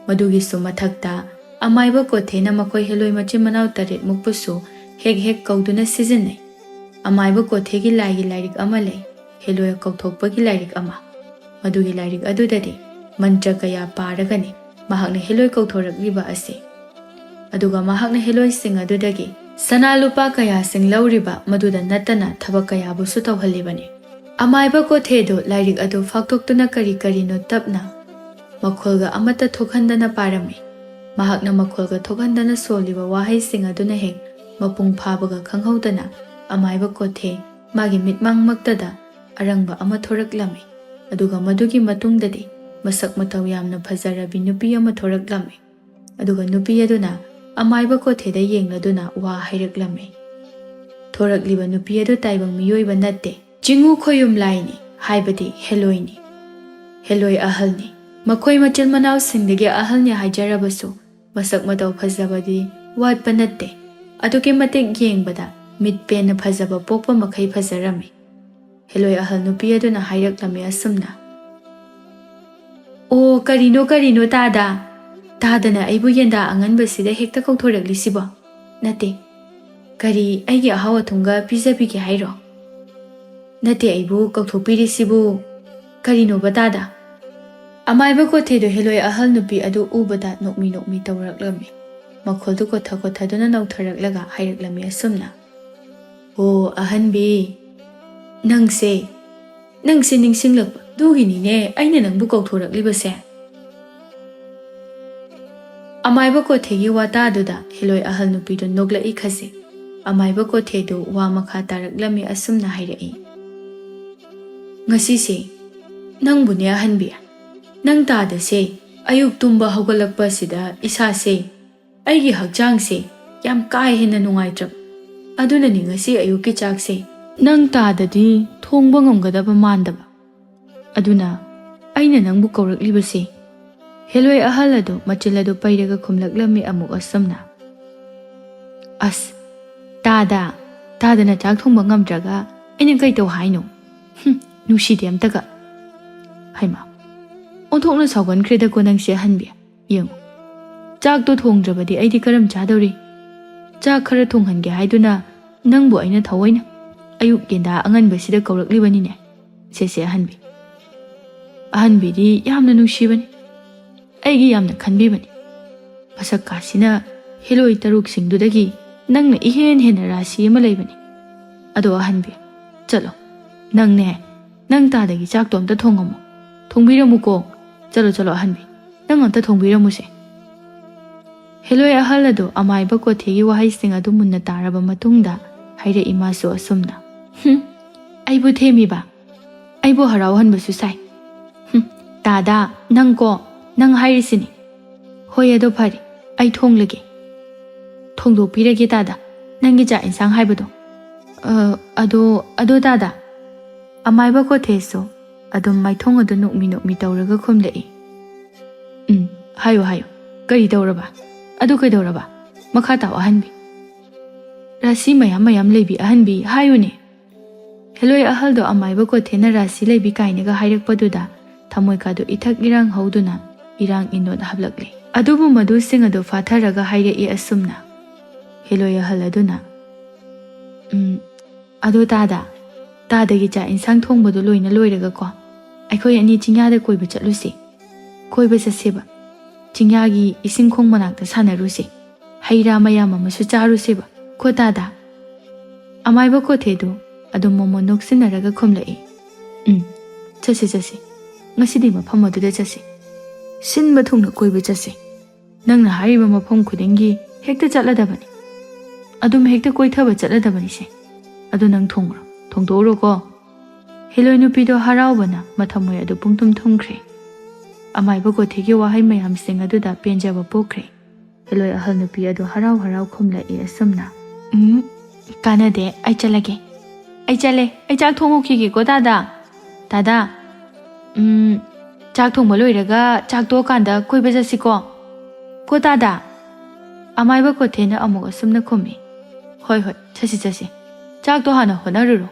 ꯃꯗꯨꯒꯤꯁꯨ ꯃꯊꯛꯇ, ꯑꯃꯥꯏꯕ ꯀꯣꯊꯦꯅ ꯃꯈꯣꯏ ꯍꯦꯂꯣꯏ ꯃꯆꯤꯟ ꯃꯅꯥꯎ ꯇꯔꯦꯠ ꯃꯨꯛꯄꯨꯁꯨ ꯍꯦꯛ ꯍꯦꯛ ꯀꯧꯗꯨꯅ ꯁꯤꯖꯤꯟꯅꯩ꯫ ꯑꯃꯥꯏꯕ ꯀꯣꯊꯦꯒꯤ ꯂꯥꯏꯒꯤ ꯂꯥꯏꯔꯤꯛ ꯑꯃ ꯂꯩ, ꯍꯦꯂꯣꯏ ꯀꯧꯊꯣꯛꯄꯒꯤ ꯂꯥꯏꯔꯤꯛ ꯑꯃ꯫ ꯃꯗꯨꯒꯤ ꯂꯥꯏꯔꯤꯛ ꯑꯗꯨꯗꯗꯤ ꯃꯟꯇ꯭ꯔ ꯀꯌꯥ ꯄꯥꯔꯒꯅꯤ ꯃꯍꯥꯛꯅ ꯍꯦꯂꯣꯏ ꯀꯧꯊꯣꯔꯛꯂꯤꯕ ꯑꯁꯤ꯫ ꯑꯗꯨꯒ ꯃꯍꯥꯛꯅ ꯍꯦꯂꯣꯏꯁꯤꯡ ꯑꯗꯨꯗꯒꯤ ꯁꯅꯥ ꯂꯨꯄꯥ ꯀꯌꯥꯁꯤꯡ ꯂꯧꯔꯤꯕ ꯃꯗꯨꯗ ꯅꯠꯇꯅ ꯊꯕꯛ ꯀꯌꯥꯕꯨꯁꯨ ꯇꯧꯍꯜꯂꯤꯕꯅꯤ꯫ ꯑꯃꯥꯏꯕ ꯀꯣꯊꯦꯗꯨ ꯂꯥꯏꯔꯤꯛ ꯑꯗꯨ ꯐꯥꯛꯇꯣꯛꯇꯨꯅ ꯀꯔꯤ ꯀꯔꯤꯅꯣ ꯇꯞꯅ ꯃꯈꯣꯜꯒ ꯑꯃꯠꯇ ꯊꯣꯛꯍꯟꯗꯅ ꯄꯥꯔꯝꯃꯤ꯫ ꯃꯍꯥꯛꯅ ꯃꯈꯣꯜꯒ ꯊꯣꯛꯍꯟꯗꯅ ꯁꯣꯜꯂꯤꯕ ꯋꯥꯍꯩꯁꯤꯡ ꯑꯗꯨꯅ ꯍꯦꯛ ꯃꯄꯨꯡ ꯐꯥꯕꯒ ꯈꯪꯍꯧꯗꯅ ꯑꯃꯥꯏꯕ ꯀꯣꯊꯦ ꯃꯥꯒꯤ ꯃꯤꯠꯃꯥꯡꯃꯛꯇꯗ ꯑꯔꯪꯕ ꯑꯃ ꯊꯣꯔꯛꯂꯝꯃꯤ꯫ ꯑꯗꯨꯒ ꯃꯗꯨꯒꯤ ꯃꯇꯨꯡꯗꯗꯤ ꯃꯁꯛ ꯃꯇꯧ ꯌꯥꯝꯅ ꯐꯖꯔꯕꯤ ꯅꯨꯄꯤ ꯑꯃ ꯊꯣꯔꯛꯂꯝꯃꯤ꯫ ꯑꯗꯨꯒ ꯅꯨꯄꯤ ꯑꯗꯨꯅ ꯑꯃꯥꯏꯕ ꯀꯣꯊꯦꯗ ꯌꯦꯡꯂꯗꯨꯅ ꯋꯥ ꯍꯥꯏꯔꯛꯂꯝꯃꯤ꯫ ꯊꯣꯔꯛꯂꯤꯕ ꯅꯨꯄꯤ ꯑꯗꯨ ꯇꯥꯏꯕꯪ ꯃꯤꯑꯣꯏꯕ ꯅꯠꯇꯦ, ꯆꯤꯡꯉꯨ ꯈꯣꯌꯨꯝ ꯂꯥꯏꯅꯤ, ꯍꯥꯏꯕꯗꯤ ꯍꯦꯂꯣꯏꯅꯤ꯫ ꯍꯦꯂꯣꯏ ꯑꯍꯜꯅꯤ꯫ ꯃꯈꯣꯏ ꯃꯆꯤꯟ ꯃꯅꯥꯎꯁꯤꯡꯗꯒꯤ ꯑꯍꯜꯅꯤ ꯍꯥꯏꯖꯔꯕꯁꯨ ꯃꯁꯛ ꯃꯇꯧ ꯐꯖꯕꯗꯤ ꯋꯥꯠꯄ ꯅꯠꯇꯦ꯫ ꯑꯗꯨꯛꯀꯤ ꯃꯇꯤꯛ ꯌꯦꯡꯕꯗ ꯃꯤꯠ ꯄꯦꯟꯅ ꯐꯖꯕ ꯄꯣꯛꯄ ꯃꯈꯩ ꯐꯖꯔꯝꯃꯤ꯫ ꯍꯦꯂꯣꯏ ꯑꯍꯜ ꯅꯨꯄꯤ ꯑꯗꯨꯅ ꯍꯥꯏꯔꯛꯂꯝꯃꯤ ꯑꯁꯨꯝꯅ, "ꯑꯣ, ꯀꯔꯤꯅꯣ, ꯀꯔꯤꯅꯣ ꯇꯥꯗ? ꯇꯥꯗꯅ ꯑꯩꯕꯨ ꯌꯦꯟꯗꯥ ꯑꯉꯟꯕꯁꯤꯗ ꯍꯦꯛꯇ ꯀꯧꯊꯣꯔꯛꯂꯤꯁꯤꯕꯣ? ꯅꯠꯇꯦ, ꯀꯔꯤ ꯑꯩꯒꯤ ꯑꯍꯥꯎ ꯑꯊꯨꯝꯒ ꯄꯤꯖꯕꯤꯒꯦ ꯍꯥꯏꯔꯣ? ꯅꯠꯇꯦ, ꯑꯩꯕꯨ ꯀꯧꯊꯣꯛꯄꯤꯔꯤꯁꯤꯕꯨ ꯀꯔꯤꯅꯣꯕ ꯇꯥꯗ?" ꯑꯃꯥꯏꯕ ꯀꯣꯊꯦꯗꯨ ꯍꯦꯂꯣꯏ ꯑꯍꯜ ꯅꯨꯄꯤ ꯑꯗꯨ ꯎꯕꯗ ꯅꯣꯛꯃꯤ ꯅꯣꯛꯃꯤ ꯇꯧꯔꯛꯂꯝꯃꯤ꯫ ꯃꯈꯣꯜꯗꯨ ꯀꯣꯊ ꯀꯣꯊꯗꯨꯅ ꯅꯧꯊꯔꯛꯂꯒ ꯍꯥꯏꯔꯛꯂꯝꯃꯤ ꯑꯁꯨꯝꯅ, "ꯑꯣ ꯑꯍꯟꯕꯤ, ꯅꯪꯁꯦ, ꯅꯪꯁꯦ ꯅꯤꯡꯁꯤꯡꯂꯛꯄ ꯑꯗꯨꯒꯤꯅꯤꯅꯦ ꯑꯩꯅ ꯅꯪꯕꯨ ꯀꯧꯊꯣꯔꯛꯂꯤꯕꯁꯦ꯫" ꯑꯃꯥꯏꯕ ꯀꯣꯊꯦꯒꯤ ꯋꯥꯇꯥꯗꯨꯗ ꯍꯦꯂꯣꯏ ꯑꯍꯜ ꯅꯨꯄꯤꯗꯨ ꯅꯣꯛꯂꯛꯏ ꯈꯖꯤꯛ꯫ ꯑꯃꯥꯏꯕ ꯀꯣꯊꯦꯗꯨ ꯋꯥ ꯃꯈꯥ ꯇꯥꯔꯛꯂꯝꯃꯤ ꯑꯁꯨꯝꯅ ꯍꯥꯏꯔꯛꯏ, "ꯉꯁꯤꯁꯦ ꯅꯪꯕꯨꯅꯦ ꯑꯍꯟꯕꯤ, ꯅꯪ ꯇꯥꯗꯁꯦ ꯑꯌꯨꯛ ꯇꯨꯝꯕ ꯍꯧꯒꯠꯂꯛꯄꯁꯤꯗ ꯏꯁꯥꯁꯦ, ꯑꯩꯒꯤ ꯍꯛꯆꯥꯡꯁꯦ ꯌꯥꯝ ꯀꯥ ꯍꯦꯟꯅ ꯅꯨꯡꯉꯥꯏꯇ꯭ꯔꯕ꯫ ꯑꯗꯨꯅꯅꯤ ꯉꯁꯤ ꯑꯌꯨꯛꯀꯤ ꯆꯥꯛꯁꯦ ꯅꯪ ꯇꯥꯗꯗꯤ ꯊꯣꯡꯕ ꯉꯝꯒꯗꯕ ꯃꯥꯟꯗꯕ꯫ ꯑꯗꯨꯅ ꯑꯩꯅ ꯅꯪꯕꯨ ꯀꯧꯔꯛꯂꯤꯕꯁꯦ꯫" ꯍꯦꯂꯣꯏ ꯑꯍꯜ ꯑꯗꯨ ꯃꯆꯤꯜ ꯑꯗꯨ ꯄꯩꯔꯒ ꯈꯨꯝꯂꯛꯂꯝꯃꯤ ꯑꯃꯨꯛ ꯑꯁꯨꯝꯅ, "ꯑꯁ, ꯇꯥꯗ, ꯇꯥꯗꯅ ꯆꯥꯛ ꯊꯣꯡꯕ ꯉꯝꯗ꯭ꯔꯒ ꯑꯩꯅ ꯀꯩ ꯇꯧ ꯍꯥꯏꯅꯣ? ꯍꯨꯝ, ꯅꯨꯡꯁꯤꯗꯦ ꯑꯝꯇꯒ꯫" ꯍꯩꯃꯥ, ꯑꯣꯟꯊꯣꯛꯅ ꯁꯥꯎꯒꯟꯈ꯭ꯔꯦꯗꯀꯣ ꯅꯪꯁꯦ ꯑꯍꯟꯕꯤ꯫ ꯌꯦꯡꯉꯨ, ꯆꯥꯛꯇꯣ ꯊꯣꯡꯗ꯭ꯔꯕꯗꯤ ꯑꯩꯗꯤ ꯀꯔꯝ ꯆꯥꯗꯧꯔꯤ? ꯆꯥꯛ ꯈꯔ ꯊꯣꯡꯍꯟꯒꯦ ꯍꯥꯏꯗꯨꯅ ꯅꯪꯕꯨ ꯑꯩꯅ ꯊꯑꯣꯏꯅ ꯑꯌꯨꯛ ꯌꯦꯟꯗꯥ ꯑꯉꯟꯕꯁꯤꯗ ꯀꯧꯔꯛꯂꯤꯕꯅꯤꯅꯦ꯫ ꯁꯦꯁꯦ ꯑꯍꯟꯕꯤ꯫ ꯑꯍꯟꯕꯤꯗꯤ ꯌꯥꯝꯅ ꯅꯨꯡꯁꯤꯕꯅꯤ꯫ ꯑꯩꯒꯤ ꯌꯥꯝꯅ ꯈꯟꯕꯤꯕꯅꯤ꯫ ꯃꯁꯛ ꯀꯥꯁꯤꯅ ꯍꯦꯂꯣꯏ ꯇꯔꯨꯛꯁꯤꯡꯗꯨꯗꯒꯤ ꯅꯪꯅ ꯏꯍꯦꯟ ꯍꯦꯟꯅ ꯔꯥꯁꯤ ꯑꯃ ꯂꯩꯕꯅꯤ꯫ ꯑꯗꯣ ꯑꯍꯟꯕꯤ, ꯆꯠꯂꯣ꯫ ꯅꯪꯅꯦ, ꯅꯪ ꯇꯥꯗꯒꯤ ꯆꯥꯛꯇꯣ ꯑꯝꯇ ꯊꯣꯡꯉꯝꯃꯣ꯫ ꯊꯣꯡꯕꯤꯔꯝꯃꯨꯀꯣ꯫ ꯆꯠꯂꯣ, ꯆꯠꯂꯣ ꯑꯍꯟꯕꯤ, ꯅꯪ ꯑꯝꯇ ꯊꯣꯡꯕꯤꯔꯝꯃꯨꯁꯦ꯫ ꯍꯦꯂꯣꯏ ꯑꯍꯜ ꯑꯗꯨ ꯑꯃꯥꯏꯕ ꯀꯣꯊꯤꯒꯤ ꯋꯥꯍꯩꯁꯤꯡ ꯑꯗꯨ ꯃꯨꯟꯅ ꯇꯥꯔꯕ ꯃꯇꯨꯡꯗ ꯍꯥꯏꯔꯛꯏ ꯃꯥꯁꯨ ꯑꯁꯨꯝꯅ, "ꯍꯨꯝ, ꯑꯩꯕꯨ ꯊꯦꯝꯃꯤꯕ? ꯑꯩꯕꯨ ꯍꯔꯥꯎꯍꯟꯕꯁꯨ ꯁꯥꯏ꯫ ꯍꯨꯝ, ꯇꯥꯗ, ꯅꯪꯀꯣ, ꯅꯪ ꯍꯥꯏꯔꯤꯁꯤꯅꯤ꯫ ꯍꯣꯏ, ꯑꯗꯣ ꯐꯔꯦ, ꯑꯩ ꯊꯣꯡꯂꯒꯦ꯫ ꯊꯣꯡꯗꯣꯛꯄꯤꯔꯒꯦ ꯇꯥꯗ, ꯅꯪꯒꯤ ꯆꯥꯛ ꯏꯟꯁꯥꯡ ꯍꯥꯏꯕꯗꯣ꯫ ꯑ, ꯑꯗꯣ, ꯑꯗꯣ ꯇꯥꯗ?" ꯑꯃꯥꯏꯕ ꯀꯣꯊꯦꯁꯨ ꯑꯗꯨꯝ ꯃꯥꯏꯊꯣꯡ ꯑꯗꯨ ꯅꯣꯛꯃꯤ ꯅꯣꯛꯃꯤ ꯇꯧꯔꯒ ꯈꯨꯝꯂꯛꯏ꯫ "ꯎꯝ, ꯍꯥꯏꯌꯨ, ꯍꯥꯏꯌꯨ꯫ ꯀꯔꯤ ꯇꯧꯔꯕ? ꯑꯗꯨ ꯀꯩꯗꯧꯔꯕ? ꯃꯈꯥ ꯇꯥꯎ ꯑꯍꯟꯕꯤ꯫ ꯔꯥꯁꯤ ꯃꯌꯥꯝ ꯃꯌꯥꯝ ꯂꯩꯕꯤ ꯑꯍꯟꯕꯤ, ꯍꯥꯏꯌꯨꯅꯦ꯫" ꯍꯦꯂꯣꯏ ꯑꯍꯜꯗꯣ ꯑꯃꯥꯏꯕ ꯀꯣꯊꯦꯅ ꯔꯥꯁꯤ ꯂꯩꯕꯤ ꯀꯥꯏꯅꯒ ꯍꯥꯏꯔꯛꯄꯗꯨꯗ ꯊꯃꯣꯏ ꯀꯥꯗꯨ ꯏꯊꯛ ꯏꯔꯥꯡ ꯍꯧꯗꯨꯅ ꯏꯔꯥꯡ ꯏꯅꯣꯠ ꯍꯥꯞꯂꯛꯂꯤ꯫ ꯑꯗꯨꯕꯨ ꯃꯗꯨꯁꯤꯡ ꯑꯗꯨ ꯐꯥꯊꯔꯒ ꯍꯥꯏꯔꯛꯏ ꯑꯁꯨꯝꯅ, ꯍꯦꯂꯣꯏ ꯑꯍꯜ ꯑꯗꯨꯅ, "ꯎꯝ, ꯑꯗꯣ ꯇꯥꯗ, ꯇꯥꯗꯒꯤ ꯆꯥꯛ ꯏꯟꯁꯥꯡ ꯊꯣꯡꯕꯗꯣ ꯂꯣꯏꯅ ꯂꯣꯏꯔꯒꯀꯣ, ꯑꯩꯈꯣꯏ ꯑꯅꯤ ꯆꯤꯡꯌꯥꯗ ꯀꯣꯏꯕ ꯆꯠꯂꯨꯁꯤ꯫ ꯀꯣꯏꯕ ꯆꯠꯁꯦꯕ꯫ ꯆꯤꯡꯌꯥꯒꯤ ꯏꯁꯤꯡ ꯈꯣꯡ ꯃꯅꯥꯛꯇ ꯁꯥꯟꯅꯔꯨꯁꯦ꯫ ꯍꯩ ꯔꯥ ꯃꯌꯥꯝ ꯑꯃꯁꯨ ꯆꯥꯔꯨꯁꯦꯕ꯫ ꯀꯣ ꯇꯥꯗ?" ꯑꯃꯥꯏꯕ ꯀꯣꯊꯦꯗꯨ ꯑꯗꯨꯝ ꯃꯣꯃꯣꯟ ꯅꯣꯛꯁꯤꯟꯅꯔꯒ ꯈꯨꯝꯂꯛꯏ꯫ "ꯎꯝ, ꯆꯠꯁꯤ, ꯆꯠꯁꯤ꯫ ꯉꯁꯤꯗꯤ ꯃꯐꯝ ꯑꯗꯨꯗ ꯆꯠꯁꯤ꯫ ꯁꯤꯟꯕ ꯊꯨꯡꯅ ꯀꯣꯏꯕ ꯆꯠꯁꯤ꯫ ꯅꯪꯅ ꯍꯥꯏꯔꯤꯕ ꯃꯐꯝ ꯈꯨꯗꯤꯡꯒꯤ ꯍꯦꯛꯇ ꯆꯠꯂꯗꯕꯅꯤ꯫ ꯑꯗꯨꯝ ꯍꯦꯛꯇ ꯀꯣꯏꯊꯕ ꯆꯠꯂꯗꯕꯅꯤꯁꯦ꯫ ꯑꯗꯨ ꯅꯪ ꯊꯣꯡꯉꯨꯔꯣ, ꯊꯣꯡꯗꯣꯛꯎꯔꯣꯀꯣ꯫" ꯍꯦꯂꯣꯏ ꯅꯨꯄꯤꯗꯣ ꯍꯔꯥꯎꯕꯅ ꯃꯊꯃꯣꯏ ꯑꯗꯨ ꯄꯨꯡꯊꯨꯝ ꯊꯨꯝꯈ꯭ꯔꯦ꯫ ꯑꯃꯥꯏꯕ ꯀꯣꯊꯤꯒꯤ ꯋꯥꯍꯩ ꯃꯌꯥꯝꯁꯤꯡ ꯑꯗꯨꯗ ꯄꯦꯟꯖꯕ ꯄꯣꯛꯈ꯭ꯔꯦ꯫ ꯍꯦꯂꯣꯏ ꯑꯍꯜ ꯅꯨꯄꯤ ꯑꯗꯨ ꯍꯔꯥꯎ ꯍꯔꯥꯎ ꯈꯨꯝꯂꯛꯏ ꯑꯁꯨꯝꯅ, "ꯎꯝ, ꯀꯥꯟꯅꯗꯦ, ꯑꯩ ꯆꯠꯂꯒꯦ꯫ ꯑꯩ ꯆꯠꯂꯦ, ꯑꯩ ꯆꯥꯛ ꯊꯣꯡꯉꯨꯈꯤꯒꯦꯀꯣ ꯇꯥꯗ꯫ ꯇꯥꯗ, ꯎꯝ, ꯆꯥꯛ ꯊꯣꯡꯕ ꯂꯣꯏꯔꯒ ꯆꯥꯛ ꯇꯣꯛꯑꯀꯥꯟꯗ ꯀꯣꯏꯕ ꯆꯠꯁꯤꯀꯣ꯫ ꯀꯣ ꯇꯥꯗ?" ꯑꯃꯥꯏꯕ ꯀꯣꯊꯦꯅ ꯑꯃꯨꯛ ꯑꯁꯨꯝꯅ ꯈꯨꯝꯃꯤ, "ꯍꯣꯏ, ꯍꯣꯏ, ꯆꯠꯁꯤ, ꯆꯠꯁꯤ꯫ ꯆꯥꯛꯇꯣ ꯍꯥꯟꯅ ꯍꯣꯠꯅꯔꯨꯔꯣ꯫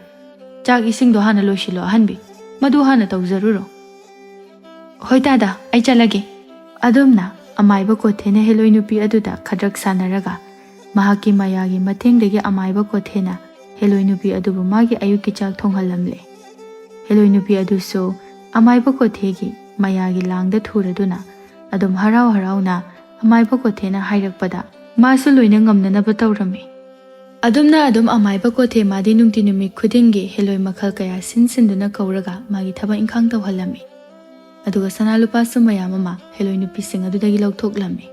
ꯆꯥꯛ ꯏꯁꯤꯡꯗꯣ ꯍꯥꯟꯅ ꯂꯣꯏꯁꯤꯜꯂꯣ ꯑꯍꯟꯕꯤ꯫ ꯃꯗꯨ ꯍꯥꯟꯅ ꯇꯧꯖꯔꯨꯔꯣ꯫" "ꯍꯣꯏ ꯇꯥꯗ, ꯑꯩ ꯆꯠꯂꯒꯦ꯫" ꯑꯗꯨꯝꯅ ꯑꯃꯥꯏꯕ ꯀꯣꯊꯦꯅ ꯍꯦꯂꯣꯏ ꯅꯨꯄꯤ ꯑꯗꯨꯗ ꯈꯗ꯭ꯔꯛ ꯁꯥꯟꯅꯔꯒ ꯃꯍꯥꯛꯀꯤ ꯃꯌꯥꯒꯤ ꯃꯇꯦꯡꯗꯒꯤ ꯑꯃꯥꯏꯕ ꯀꯣꯊꯦꯅ ꯍꯦꯂꯣꯏ ꯅꯨꯄꯤ ꯑꯗꯨꯕꯨ ꯃꯥꯒꯤ ꯑꯌꯨꯛꯀꯤ ꯆꯥꯛ ꯊꯣꯡꯍꯜꯂꯝꯂꯦ꯫ ꯍꯦꯂꯣꯏ ꯅꯨꯄꯤ ꯑꯗꯨꯁꯨ ꯑꯃꯥꯏꯕ ꯀꯣꯊꯦꯒꯤ ꯃꯌꯥꯒꯤ ꯂꯥꯡꯗ ꯊꯨꯔꯗꯨꯅ ꯑꯗꯨꯝ ꯍꯔꯥꯎ ꯍꯔꯥꯎꯅ ꯑꯃꯥꯏꯕ ꯀꯣꯊꯦꯅ ꯍꯥꯏꯔꯛꯄꯗ ꯃꯥꯁꯨ ꯂꯣꯏꯅ ꯉꯝꯅꯅꯕ ꯇꯧꯔꯝꯃꯤ꯫ ꯑꯗꯨꯝꯅ ꯑꯗꯨꯝ ꯑꯃꯥꯏꯕ ꯀꯣꯊꯦ ꯃꯥꯗꯤ ꯅꯨꯡꯇꯤ ꯅꯨꯃꯤꯠ ꯈꯨꯗꯤꯡꯒꯤ ꯍꯦꯂꯣꯏ ꯃꯈꯜ ꯀꯌꯥ ꯁꯤꯟ ꯁꯤꯟꯗꯨꯅ ꯀꯧꯔꯒ ꯃꯥꯒꯤ ꯊꯕꯛ ꯏꯪꯈꯥꯡ ꯇꯧꯍꯜꯂꯝꯃꯤ꯫ ꯑꯗꯨꯒ ꯁꯅꯥ ꯂꯨꯄꯥꯁꯨ ꯃꯌꯥꯝ ꯑꯃ ꯍꯦꯂꯣꯏ ꯅꯨꯄꯤꯁꯤꯡ ꯑꯗꯨꯗꯒꯤ ꯂꯧꯊꯣꯛꯂꯝꯃꯤ꯫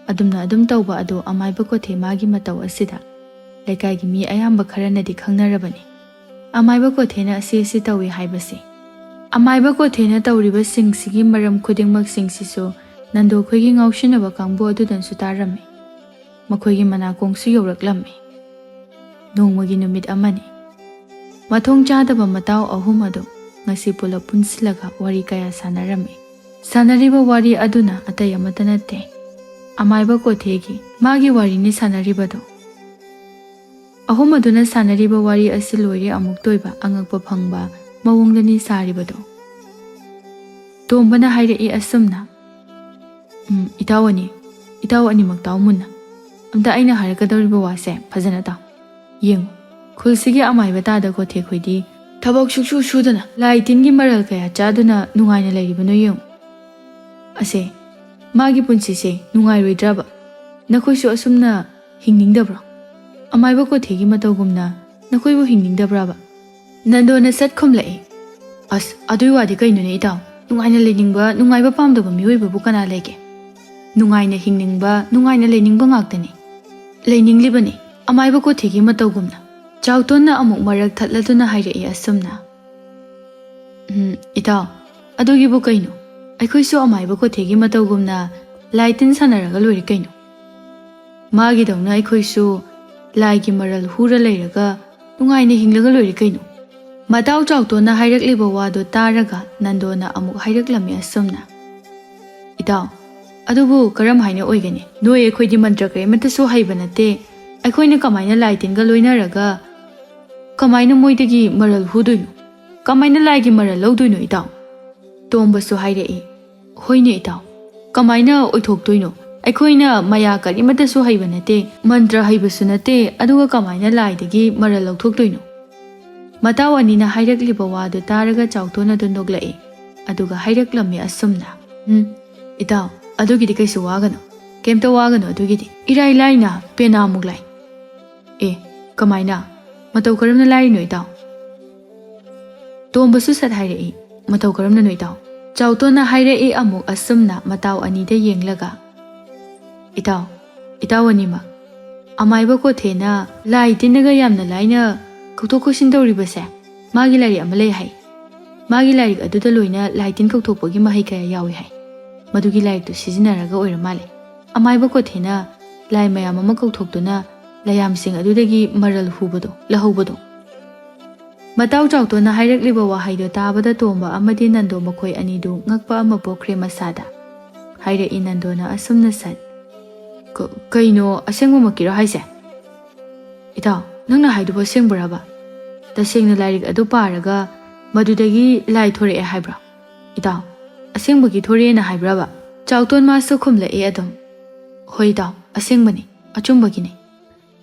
ꯑꯗꯨꯝꯅ ꯑꯗꯨꯝ ꯇꯧꯕ ꯑꯗꯨ ꯑꯃꯥꯏꯕ ꯀꯣꯊꯦ ꯃꯥꯒꯤ ꯃꯇꯧ ꯑꯁꯤꯗ ꯂꯩꯀꯥꯏꯒꯤ ꯃꯤ ꯑꯌꯥꯝꯕ ꯈꯔꯅꯗꯤ ꯈꯪꯅꯔꯕꯅꯤ꯫ ꯑꯃꯥꯏꯕ ꯀꯣꯊꯦꯅ ꯑꯁꯤ ꯑꯁꯤ ꯇꯧꯏ ꯍꯥꯏꯕꯁꯤ꯫ ꯑꯃꯥꯏꯕ ꯀꯣꯊꯦꯅ ꯇꯧꯔꯤꯕꯁꯤꯡꯁꯤꯒꯤ ꯃꯔꯝ ꯈꯨꯗꯤꯡꯃꯛꯁꯤꯡꯁꯤꯁꯨ ꯅꯟꯗꯣ ꯈꯣꯏꯒꯤ ꯉꯥꯎꯁꯤꯟꯅꯕ ꯀꯥꯡꯕꯨ ꯑꯗꯨꯗꯅꯁꯨ ꯇꯥꯔꯝꯃꯤ꯫ ꯃꯈꯣꯏꯒꯤ ꯃꯅꯥꯀꯣꯡꯁꯨ ꯌꯧꯔꯛꯂꯝꯃꯤ꯫ ꯅꯣꯡꯃꯒꯤ ꯅꯨꯃꯤꯠ ꯑꯃꯅꯤ꯫ ꯃꯊꯣꯡ ꯆꯥꯗꯕ ꯃꯇꯥꯎ ꯑꯍꯨꯝ ꯑꯗꯨ ꯉꯁꯤ ꯄꯨꯂꯞ ꯄꯨꯟꯁꯤꯜꯂꯒ ꯋꯥꯔꯤ ꯀꯌꯥ ꯁꯥꯟꯅꯔꯝꯃꯤ꯫ ꯁꯥꯟꯅꯔꯤꯕ ꯋꯥꯔꯤ ꯑꯗꯨꯅ ꯑꯇꯩ ꯑꯃꯠꯇ ꯅꯠꯇꯦ, ꯑꯃꯥꯏꯕ ꯀꯣꯊꯦꯒꯤ ꯃꯥꯒꯤ ꯋꯥꯔꯤꯅꯤ ꯁꯥꯟꯅꯔꯤꯕꯗꯣ꯫ ꯑꯍꯨꯝ ꯑꯗꯨꯅ ꯁꯥꯟꯅꯔꯤꯕ ꯋꯥꯔꯤ ꯑꯁꯤ ꯂꯣꯏꯔꯦ ꯑꯃꯨꯛꯇ ꯑꯣꯏꯕ ꯑꯉꯛꯄ ꯐꯪꯕ ꯃꯑꯣꯡꯗꯅꯤ ꯁꯥꯔꯤꯕꯗꯣ꯫ ꯇꯣꯝꯕꯅ ꯍꯥꯏꯔꯛꯏ ꯑꯁꯨꯝꯅ, "ꯎꯝ, ꯏꯇꯥꯎ ꯑꯅꯤ, ꯏꯇꯥꯎ ꯑꯅꯤꯃꯛ ꯇꯥꯎ ꯃꯨꯟꯅ꯫ ꯑꯝꯇ ꯑꯩꯅ ꯍꯥꯏꯔꯛꯀꯗꯧꯔꯤꯕ ꯋꯥꯁꯦ ꯐꯖꯅ ꯇꯥꯎ꯫ ꯌꯦꯡꯉꯨ, ꯈꯨꯜꯁꯤꯒꯤ ꯑꯃꯥꯏꯕ ꯇꯥꯗ ꯀꯣꯊꯦ ꯈꯣꯏꯗꯤ ꯊꯕꯛ ꯁꯨꯛꯁꯨ ꯁꯨꯗꯅ ꯂꯥꯏ ꯇꯤꯟꯒꯤ ꯃꯔꯜ ꯀꯌꯥ ꯆꯥꯗꯨꯅ ꯅꯨꯡꯉꯥꯏꯅ ꯂꯩꯔꯤꯕꯅꯣ ꯌꯦꯡꯉꯨ꯫ ꯑꯁꯦ, ꯃꯥꯒꯤ ꯄꯨꯟꯁꯤꯁꯦ ꯅꯨꯡꯉꯥꯏꯔꯣꯏꯗ꯭ꯔꯕ? ꯅꯈꯣꯏꯁꯨ ꯑꯁꯨꯝꯅ ꯍꯤꯡꯅꯤꯡꯗꯕ꯭ꯔꯣ? ꯑꯃꯥꯏꯕ ꯀꯣꯊꯦꯒꯤ ꯃꯇꯧꯒꯨꯝꯅ ꯅꯈꯣꯏꯕꯨ ꯍꯤꯡꯅꯤꯡꯗꯕ꯭ꯔꯕ?" ꯅꯟꯗꯣꯅ ꯁꯠ ꯈꯨꯝꯂꯛꯏ, "ꯑꯁ, ꯑꯗꯨꯏ ꯋꯥꯗꯤ ꯀꯩꯅꯣꯅꯦ ꯏꯇꯥꯎ? ꯅꯨꯡꯉꯥꯏꯅ ꯂꯩꯅꯤꯡꯕ, ꯅꯨꯡꯉꯥꯏꯕ ꯄꯥꯝꯗꯕ ꯃꯤꯑꯣꯏꯕꯕꯨ ꯀꯅꯥ ꯂꯩꯒꯦ? ꯅꯨꯡꯉꯥꯏꯅ ꯍꯤꯡꯅꯤꯡꯕ, ꯅꯨꯡꯉꯥꯏꯅ ꯂꯩꯅꯤꯡꯕ ꯉꯥꯛꯇꯅꯤ꯫ ꯂꯩꯅꯤꯡꯂꯤꯕꯅꯤ, ꯑꯃꯥꯏꯕ ꯀꯣꯊꯦꯒꯤ ꯃꯇꯧꯒꯨꯝꯅ꯫" ꯆꯥꯎꯇꯣꯟꯅ ꯑꯃꯨꯛ ꯃꯔꯛ ꯊꯠꯂꯗꯨꯅ ꯍꯥꯏꯔꯛꯏ ꯑꯁꯨꯝꯅ, "ꯎꯝ, ꯏꯇꯥꯎ, ꯑꯗꯨꯒꯤꯕꯨ ꯀꯩꯅꯣ? ꯑꯩꯈꯣꯏꯁꯨ ꯑꯃꯥꯏꯕ ꯀꯣꯊꯦꯒꯤ ꯃꯇꯧꯒꯨꯝꯅ ꯂꯥꯏ ꯇꯤꯟ ꯁꯥꯟꯅꯔꯒ ꯂꯣꯏꯔꯦ ꯀꯩꯅꯣ꯫ ꯃꯥꯒꯤꯗꯧꯅ ꯑꯩꯈꯣꯏꯁꯨ ꯂꯥꯏꯒꯤ ꯃꯔꯜ ꯍꯨꯔ ꯂꯩꯔꯒ ꯅꯨꯡꯉꯥꯏꯅ ꯍꯤꯡꯂꯒ ꯂꯣꯏꯔꯦ ꯀꯩꯅꯣ?" ꯃꯇꯥꯎ ꯆꯥꯎꯇꯣꯟꯅ ꯍꯥꯏꯔꯛꯂꯤꯕ ꯋꯥꯗꯨ ꯇꯥꯔꯒ ꯅꯟꯗꯣꯅ ꯑꯃꯨꯛ ꯍꯥꯏꯔꯛꯂꯝꯃꯤ ꯑꯁꯨꯝꯅ, "ꯏꯇꯥꯎ, ꯑꯗꯨꯕꯨ ꯀꯔꯝ ꯍꯥꯏꯅ ꯑꯣꯏꯒꯅꯤ? ꯅꯣꯏ ꯑꯩꯈꯣꯏꯗꯤ ꯃꯟꯇ꯭ꯔ ꯀꯔꯤꯃꯠꯇꯁꯨ ꯍꯩꯕ ꯅꯠꯇꯦ꯫ ꯑꯩꯈꯣꯏꯅ ꯀꯃꯥꯏꯅ ꯂꯥꯏ ꯇꯤꯟꯒ ꯂꯣꯏꯅꯔꯒ ꯀꯃꯥꯏꯅ ꯃꯣꯏꯗꯒꯤ ꯃꯔꯜ ꯍꯨꯗꯣꯏꯅꯣ? ꯀꯃꯥꯏꯅ ꯂꯥꯏꯒꯤ ꯃꯔꯜ ꯂꯧꯗꯣꯏꯅꯣ ꯏꯇꯥꯎ?" ꯇꯣꯝꯕꯁꯨ ꯍꯥꯏꯔꯛꯏ, "ꯍꯣꯏꯅꯦ ꯏꯇꯥꯎ, ꯀꯃꯥꯏꯅ ꯑꯣꯏꯊꯣꯛꯇꯣꯏꯅꯣ? ꯑꯩꯈꯣꯏꯅ ꯃꯌꯥ ꯀꯔꯤꯃꯠꯇꯁꯨ ꯍꯩꯕ ꯅꯠꯇꯦ, ꯃꯟꯇ꯭ꯔ ꯍꯩꯕꯁꯨ ꯅꯠꯇꯦ, ꯑꯗꯨꯒ ꯀꯃꯥꯏꯅ ꯂꯥꯏꯗꯒꯤ ꯃꯔꯜ ꯂꯧꯊꯣꯛꯇꯣꯏꯅꯣ?" ꯃꯇꯥꯎ ꯑꯅꯤꯅ ꯍꯥꯏꯔꯛꯂꯤꯕ ꯋꯥꯗꯨ ꯇꯥꯔꯒ ꯆꯥꯎꯇꯣꯟ ꯑꯗꯨ ꯅꯣꯛꯂꯛꯏ, ꯑꯗꯨꯒ ꯍꯥꯏꯔꯛꯂꯝꯃꯤ ꯑꯁꯨꯝꯅ, "ꯎꯝ, "ꯏꯇꯥꯎ, ꯑꯗꯨꯒꯤꯗꯤ ꯀꯩꯁꯨ ꯋꯥꯒꯅꯨ, ꯀꯩꯝꯇ ꯋꯥꯒꯅꯨ ꯑꯗꯨꯒꯤꯗꯤ꯫ ꯏꯔꯥꯏ ꯂꯥꯏꯅ ꯄꯦꯅꯥꯃꯨꯛ ꯂꯥꯏ꯫" "ꯑꯦ, ꯀꯃꯥꯏꯅ? ꯃꯇꯧ ꯀꯔꯝꯅ ꯂꯥꯏꯔꯤꯅꯣ, ꯏꯇꯥꯎ?" ꯇꯣꯝꯕꯁꯨ ꯁꯠ ꯍꯥꯏꯔꯛꯏ, "ꯃꯇꯧ ꯀꯔꯝꯅꯅꯣ, ꯏꯇꯥꯎ?" ꯆꯥꯎꯇꯣꯟꯅ ꯍꯥꯏꯔꯛꯏ ꯑꯃꯨꯛ ꯑꯁꯨꯝꯅ ꯃꯇꯥꯎ ꯑꯅꯤꯗ ꯌꯦꯡꯂꯒ, "ꯏꯇꯥꯎ, ꯏꯇꯥꯎ ꯑꯅꯤꯃꯛ, ꯑꯃꯥꯏꯕ ꯀꯣꯊꯦꯅ ꯂꯥꯏ ꯇꯤꯟꯅꯒ ꯌꯥꯝꯅ ꯂꯥꯏꯅ ꯀꯧꯊꯣꯛ ꯀꯧꯁꯤꯟ ꯇꯧꯔꯤꯕꯁꯦ, ꯃꯥꯒꯤ ꯂꯥꯏꯔꯤꯛ ꯑꯃ ꯂꯩ ꯍꯥꯏ꯫ ꯃꯥꯒꯤ ꯂꯥꯏꯔꯤꯛ ꯑꯗꯨꯗ ꯂꯣꯏꯅ ꯂꯥꯏ ꯇꯤꯟ ꯀꯧꯊꯣꯛꯄꯒꯤ ꯃꯍꯩ ꯀꯌꯥ ꯌꯥꯎꯏ ꯍꯥꯏ꯫ ꯃꯗꯨꯒꯤ ꯂꯥꯏꯔꯤꯛꯇꯨ ꯁꯤꯖꯤꯟꯅꯔꯒ ꯑꯣꯏꯔ ꯃꯥꯜꯂꯦ꯫ ꯑꯃꯥꯏꯕ ꯀꯣꯊꯦꯅ ꯂꯥꯏ ꯃꯌꯥꯝ ꯑꯃ ꯀꯧꯊꯣꯛꯇꯨꯅ ꯂꯥꯏꯌꯥꯝꯁꯤꯡ ꯑꯗꯨꯗꯒꯤ ꯃꯔꯜ ꯍꯨꯕꯗꯣ, ꯂꯧꯍꯧꯕꯗꯣ꯫" ꯃꯇꯥꯎ ꯆꯥꯎꯇꯣꯟꯅ ꯍꯥꯏꯔꯛꯂꯤꯕ ꯋꯥꯍꯩꯗꯣ ꯇꯥꯕꯗ ꯇꯣꯝꯕ ꯑꯃꯗꯤ ꯅꯟꯗꯣ ꯃꯈꯣꯏ ꯑꯅꯤꯗꯨ ꯉꯛꯄ ꯑꯃ ꯄꯣꯛꯈ꯭ꯔꯦ ꯃꯁꯥꯗ꯫ ꯍꯥꯏꯔꯛꯏ ꯅꯟꯗꯣꯅ ꯑꯁꯨꯝꯅ ꯁꯠ, "ꯀ-, ꯀꯩꯅꯣ, ꯑꯁꯦꯡꯕꯃꯛꯀꯤꯔꯣ ꯍꯥꯏꯁꯦ?" "ꯏꯇꯥꯎ, ꯅꯪꯅ ꯍꯥꯏꯗꯨꯕꯨ ꯑꯁꯦꯡꯕꯔꯕ? ꯇꯁꯦꯡꯅ ꯂꯥꯏꯔꯤꯛ ꯑꯗꯨ ꯄꯥꯔꯒ ꯃꯗꯨꯗꯒꯤ ꯂꯥꯏ ꯊꯣꯔꯛꯑꯦ ꯍꯥꯏꯕ꯭ꯔꯣ? ꯏꯇꯥꯎ, ꯑꯁꯦꯡꯕꯒꯤ ꯊꯣꯔꯛꯑꯦꯅ ꯍꯥꯏꯕ꯭ꯔꯕ?" ꯆꯥꯎꯇꯣꯟ ꯃꯥꯁꯨ ꯈꯨꯝꯂꯛꯑꯦ ꯑꯗꯨꯝ, "ꯍꯣꯏ ꯏꯇꯥꯎ, ꯑꯁꯦꯡꯕꯅꯤ, ꯑꯆꯨꯝꯕꯒꯤꯅꯤ꯫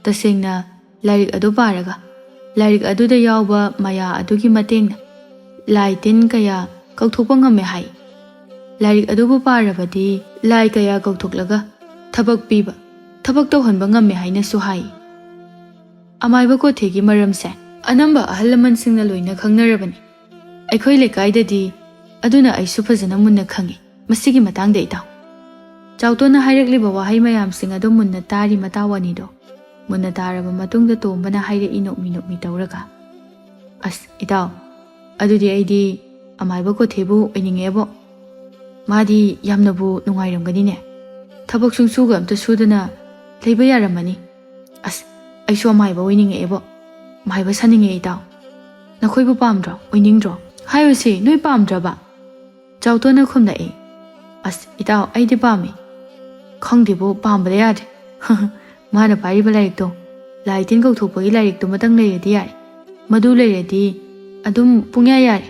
ꯇꯁꯦꯡꯅ ꯂꯥꯏꯔꯤꯛ ꯑꯗꯨ ꯄꯥꯔꯒ, ꯂꯥꯏꯔꯤꯛ ꯑꯗꯨꯗ ꯌꯥꯎꯕ ꯃꯌꯥ ꯑꯗꯨꯒꯤ ꯃꯇꯦꯡꯅ ꯂꯥꯏ ꯇꯤꯟ ꯀꯌꯥ ꯀꯧꯊꯣꯛꯄ ꯉꯝꯃꯦ ꯍꯥꯏ꯫ ꯂꯥꯏꯔꯤꯛ ꯑꯗꯨꯕꯨ ꯄꯥꯔꯕꯗꯤ ꯂꯥꯏ ꯀꯌꯥ ꯀꯧꯊꯣꯛꯂꯒ ꯊꯕꯛ ꯄꯤꯕ, ꯊꯕꯛ ꯇꯧꯍꯟꯕ ꯉꯝꯃꯦ ꯍꯥꯏꯅꯁꯨ ꯍꯥꯏ꯫" ꯑꯃꯥꯏꯕ ꯀꯣꯊꯦꯒꯤ ꯃꯔꯝꯁꯦ ꯑꯅꯝꯕ ꯑꯍꯜ ꯂꯃꯟꯁꯤꯡꯅ ꯂꯣꯏꯅ ꯈꯪꯅꯔꯕꯅꯤ꯫ ꯑꯩꯈꯣꯏ ꯂꯩꯀꯥꯏꯗꯗꯤ꯫ ꯑꯗꯨꯅ ꯑꯩꯁꯨ ꯐꯖꯅ ꯃꯨꯟꯅ ꯈꯪꯉꯤ ꯃꯁꯤꯒꯤ ꯃꯇꯥꯡꯗ, ꯏꯇꯥꯎ꯫ ꯆꯥꯎꯇꯣꯟꯅ ꯍꯥꯏꯔꯛꯂꯤꯕ ꯋꯥꯍꯩ ꯃꯌꯥꯝꯁꯤꯡ ꯑꯗꯨ ꯃꯨꯟꯅ ꯇꯥꯔꯤ ꯃꯇꯥꯎ ꯑꯅꯤꯗꯣ꯫ ꯃꯨꯟꯅ ꯇꯥꯔꯕ ꯃꯇꯨꯡꯗ ꯇꯣꯝꯕꯅ ꯍꯥꯏꯔꯛꯏ ꯅꯣꯛꯃꯤ ꯅꯣꯛꯃꯤ ꯇꯧꯔꯒ, "ꯑꯁ, ꯏꯇꯥꯎ, ꯑꯗꯨꯗꯤ ꯑꯩꯗꯤ ꯑꯃꯥꯏꯕ ꯀꯣꯊꯦꯕꯨ ꯑꯣꯏꯅꯤꯡꯉꯦꯕꯣ꯫ ꯃꯥꯗꯤ ꯌꯥꯝꯅꯕꯨ ꯅꯨꯡꯉꯥꯏꯔꯝꯒꯅꯤꯅꯦ꯫ ꯊꯕꯛ ꯁꯨꯡꯁꯨꯒ ꯑꯝꯇ ꯁꯨꯗꯅ ꯂꯩꯕ ꯌꯥꯔꯝꯃꯅꯤ꯫ ꯑꯁ, ꯑꯩꯁꯨ ꯑꯃꯥꯏꯕ ꯑꯣꯏꯅꯤꯡꯉꯛꯑꯦꯕꯣ꯫ ꯃꯥꯏꯕ ꯁꯥꯅꯤꯡꯉꯦ, ꯏꯇꯥꯎ꯫ ꯅꯈꯣꯏꯕꯨ ꯄꯥꯝꯗ꯭ꯔꯣ? ꯑꯣꯏꯅꯤꯡꯗ꯭ꯔꯣ? ꯍꯥꯏꯌꯨꯁꯤ, ꯅꯣꯏ ꯄꯥꯝꯗ꯭ꯔꯕ?" ꯆꯥꯎꯇꯣꯟꯅ ꯈꯨꯝꯂꯛꯏ, "ꯑꯁ, ꯏꯇꯥꯎ, ꯑꯩꯗꯤ ꯄꯥꯝꯃꯤ꯫ ꯈꯪꯗꯦꯕꯨ, ꯄꯥꯝꯕꯗ ꯌꯥꯗ꯭ꯔꯦ꯫ ꯃꯥꯅ ꯄꯥꯏꯔꯤꯕ ꯂꯥꯏꯔꯤꯛꯇꯣ, ꯂꯥꯏ ꯇꯤꯟ ꯀꯧꯊꯣꯛꯄꯒꯤ ꯂꯥꯏꯔꯤꯛꯇꯨꯃꯇꯪ ꯂꯩꯔꯗꯤ ꯌꯥꯔꯦ꯫ ꯃꯗꯨ ꯂꯩꯔꯗꯤ ꯑꯗꯨꯝ ꯄꯨꯡꯌꯥ ꯌꯥꯔꯦ꯫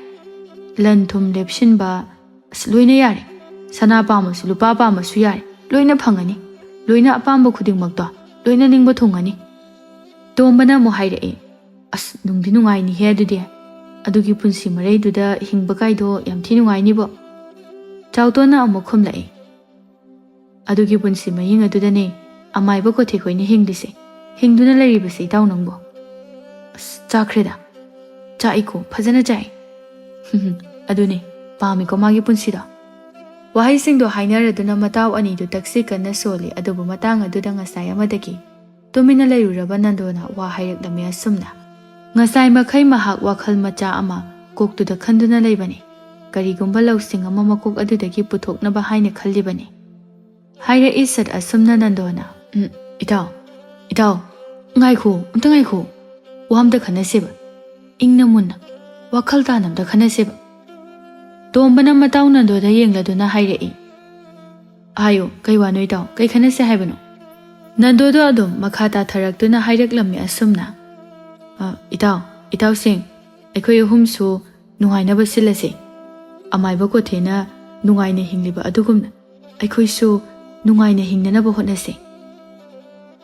ꯂꯟ ꯊꯨꯝ ꯂꯦꯞꯁꯤꯟꯕ, ꯑꯁ, ꯂꯣꯏꯅ ꯌꯥꯔꯦ꯫ ꯁꯅꯥ ꯄꯥꯝꯃꯁꯨ, ꯂꯨꯄꯥ ꯄꯥꯝꯃꯁꯨ ꯌꯥꯔꯦ꯫ ꯂꯣꯏꯅ ꯐꯪꯉꯅꯤ꯫ ꯂꯣꯏꯅ ꯑꯄꯥꯝꯕ ꯈꯨꯗꯤꯡꯃꯛꯇꯣ, ꯂꯣꯏꯅ ꯅꯤꯡꯕ ꯊꯨꯡꯉꯅꯤ꯫" ꯇꯣꯝꯕꯅ ꯑꯃꯨꯛ ꯍꯥꯏꯔꯛꯏ, "ꯑꯁ, ꯅꯨꯡꯗꯤ ꯅꯨꯡꯉꯥꯏꯅꯤꯍꯦ ꯑꯗꯨꯗꯤ꯫ ꯑꯗꯨꯒꯤ ꯄꯨꯟꯁꯤ ꯃꯔꯩꯗꯨꯗ ꯍꯤꯡꯕ ꯀꯥꯏꯗꯣ ꯌꯥꯝ ꯊꯤ ꯅꯨꯡꯉꯥꯏꯅꯤꯕꯣ꯫" ꯆꯥꯎꯇꯣꯟꯅ ꯑꯃꯨꯛ ꯈꯨꯝꯂꯛꯏ, "ꯑꯗꯨꯒꯤ ꯄꯨꯟꯁꯤ ꯃꯍꯤꯡ ꯑꯗꯨꯗꯅꯦ ꯑꯃꯥꯏꯕ ꯀꯣꯊꯦꯈꯣꯏꯅ ꯍꯤꯡꯂꯤꯁꯦ꯫ ꯍꯤꯡꯗꯨꯅ ꯂꯩꯔꯤꯕꯁꯦ ꯏꯇꯥꯎ ꯅꯪꯕꯣ?" "ꯑꯁ, ꯆꯥꯈ꯭ꯔꯦꯗ꯫ ꯆꯥꯛꯏꯀꯣ, ꯐꯖꯅ ꯆꯥꯛꯏ꯫" "ꯑꯗꯨꯅꯦ, ꯄꯥꯝꯃꯤꯀꯣ ꯃꯥꯒꯤ ꯄꯨꯟꯁꯤꯗꯣ꯫" ꯋꯥꯍꯩꯁꯤꯡꯗꯣ ꯍꯥꯏꯅꯔꯗꯨꯅ ꯃꯇꯥꯎ ꯑꯅꯤꯗꯨ ꯇꯛꯁꯤ ꯀꯟꯅ ꯁꯣꯜꯂꯤ꯫ ꯑꯗꯨꯕꯨ ꯃꯇꯥꯡ ꯑꯗꯨꯗ ꯉꯁꯥꯏ ꯑꯃꯗꯒꯤ ꯇꯨꯃꯤꯟꯅ ꯂꯩꯔꯨꯔꯕ ꯅꯟꯗꯣꯅ ꯋꯥ ꯍꯥꯏꯔꯛꯂꯝꯃꯤ ꯑꯁꯨꯝꯅ, ꯉꯁꯥꯏ ꯃꯈꯩ ꯃꯍꯥꯛ ꯋꯥꯈꯜ ꯃꯆꯥ ꯑꯃ ꯀꯣꯛꯇꯨꯗ ꯈꯟꯗꯨꯅ ꯂꯩꯕꯅꯤ꯫ ꯀꯔꯤꯒꯨꯝꯕ ꯂꯧꯁꯤꯡ ꯑꯃ ꯃꯀꯣꯛ ꯑꯗꯨꯗꯒꯤ ꯄꯨꯊꯣꯛꯅꯕ ꯍꯥꯏꯅ ꯈꯜꯂꯤꯕꯅꯤ꯫ ꯍꯥꯏꯔꯛꯏ ꯁꯠ ꯑꯁꯨꯝꯅ ꯅꯟꯗꯣꯅ, "ꯎꯝ, ꯏꯇꯥꯎ, ꯏꯇꯥꯎ, ꯉꯥꯏꯈꯣ, ꯑꯝꯇ ꯉꯥꯏꯈꯣ꯫ ꯋꯥ ꯑꯝꯇ ꯈꯟꯅꯁꯦꯕ꯫ ꯏꯪꯅ ꯃꯨꯟꯅ, ꯋꯥꯈꯜ ꯇꯥꯅ ꯑꯝꯇ ꯈꯟꯅꯁꯦꯕ꯫" ꯇꯣꯝꯕꯅ ꯃꯇꯥꯎ ꯅꯟꯗꯣꯗ ꯌꯦꯡꯂꯗꯨꯅ ꯍꯥꯏꯔꯛꯏ, "ꯍꯥꯏꯌꯨ, ꯀꯩ ꯋꯥꯅꯣ ꯏꯇꯥꯎ? ꯀꯩ ꯈꯟꯅꯁꯦ ꯍꯥꯏꯕꯅꯣ?" ꯅꯟꯗꯣꯗꯣ ꯑꯗꯨꯝ ꯃꯈꯥ ꯇꯥꯊꯔꯛꯇꯨꯅ ꯍꯥꯏꯔꯛꯂꯝꯃꯤ ꯑꯁꯨꯝꯅ, "ꯑ, ꯏꯇꯥꯎ, ꯏꯇꯥꯎꯁꯤꯡ, ꯑꯩꯈꯣꯏ ꯑꯍꯨꯝꯁꯨ ꯅꯨꯡꯉꯥꯏꯅꯕ ꯁꯤꯜꯂꯁꯤ꯫ ꯑꯃꯥꯏꯕ ꯀꯣꯊꯦꯅ ꯅꯨꯡꯉꯥꯏꯅ ꯍꯤꯡꯂꯤꯕ ꯑꯗꯨꯒꯨꯝꯅ ꯑꯩꯈꯣꯏꯁꯨ ꯅꯨꯡꯉꯥꯏꯅ ꯍꯤꯡꯅꯅꯕ ꯍꯣꯠꯅꯁꯤ꯫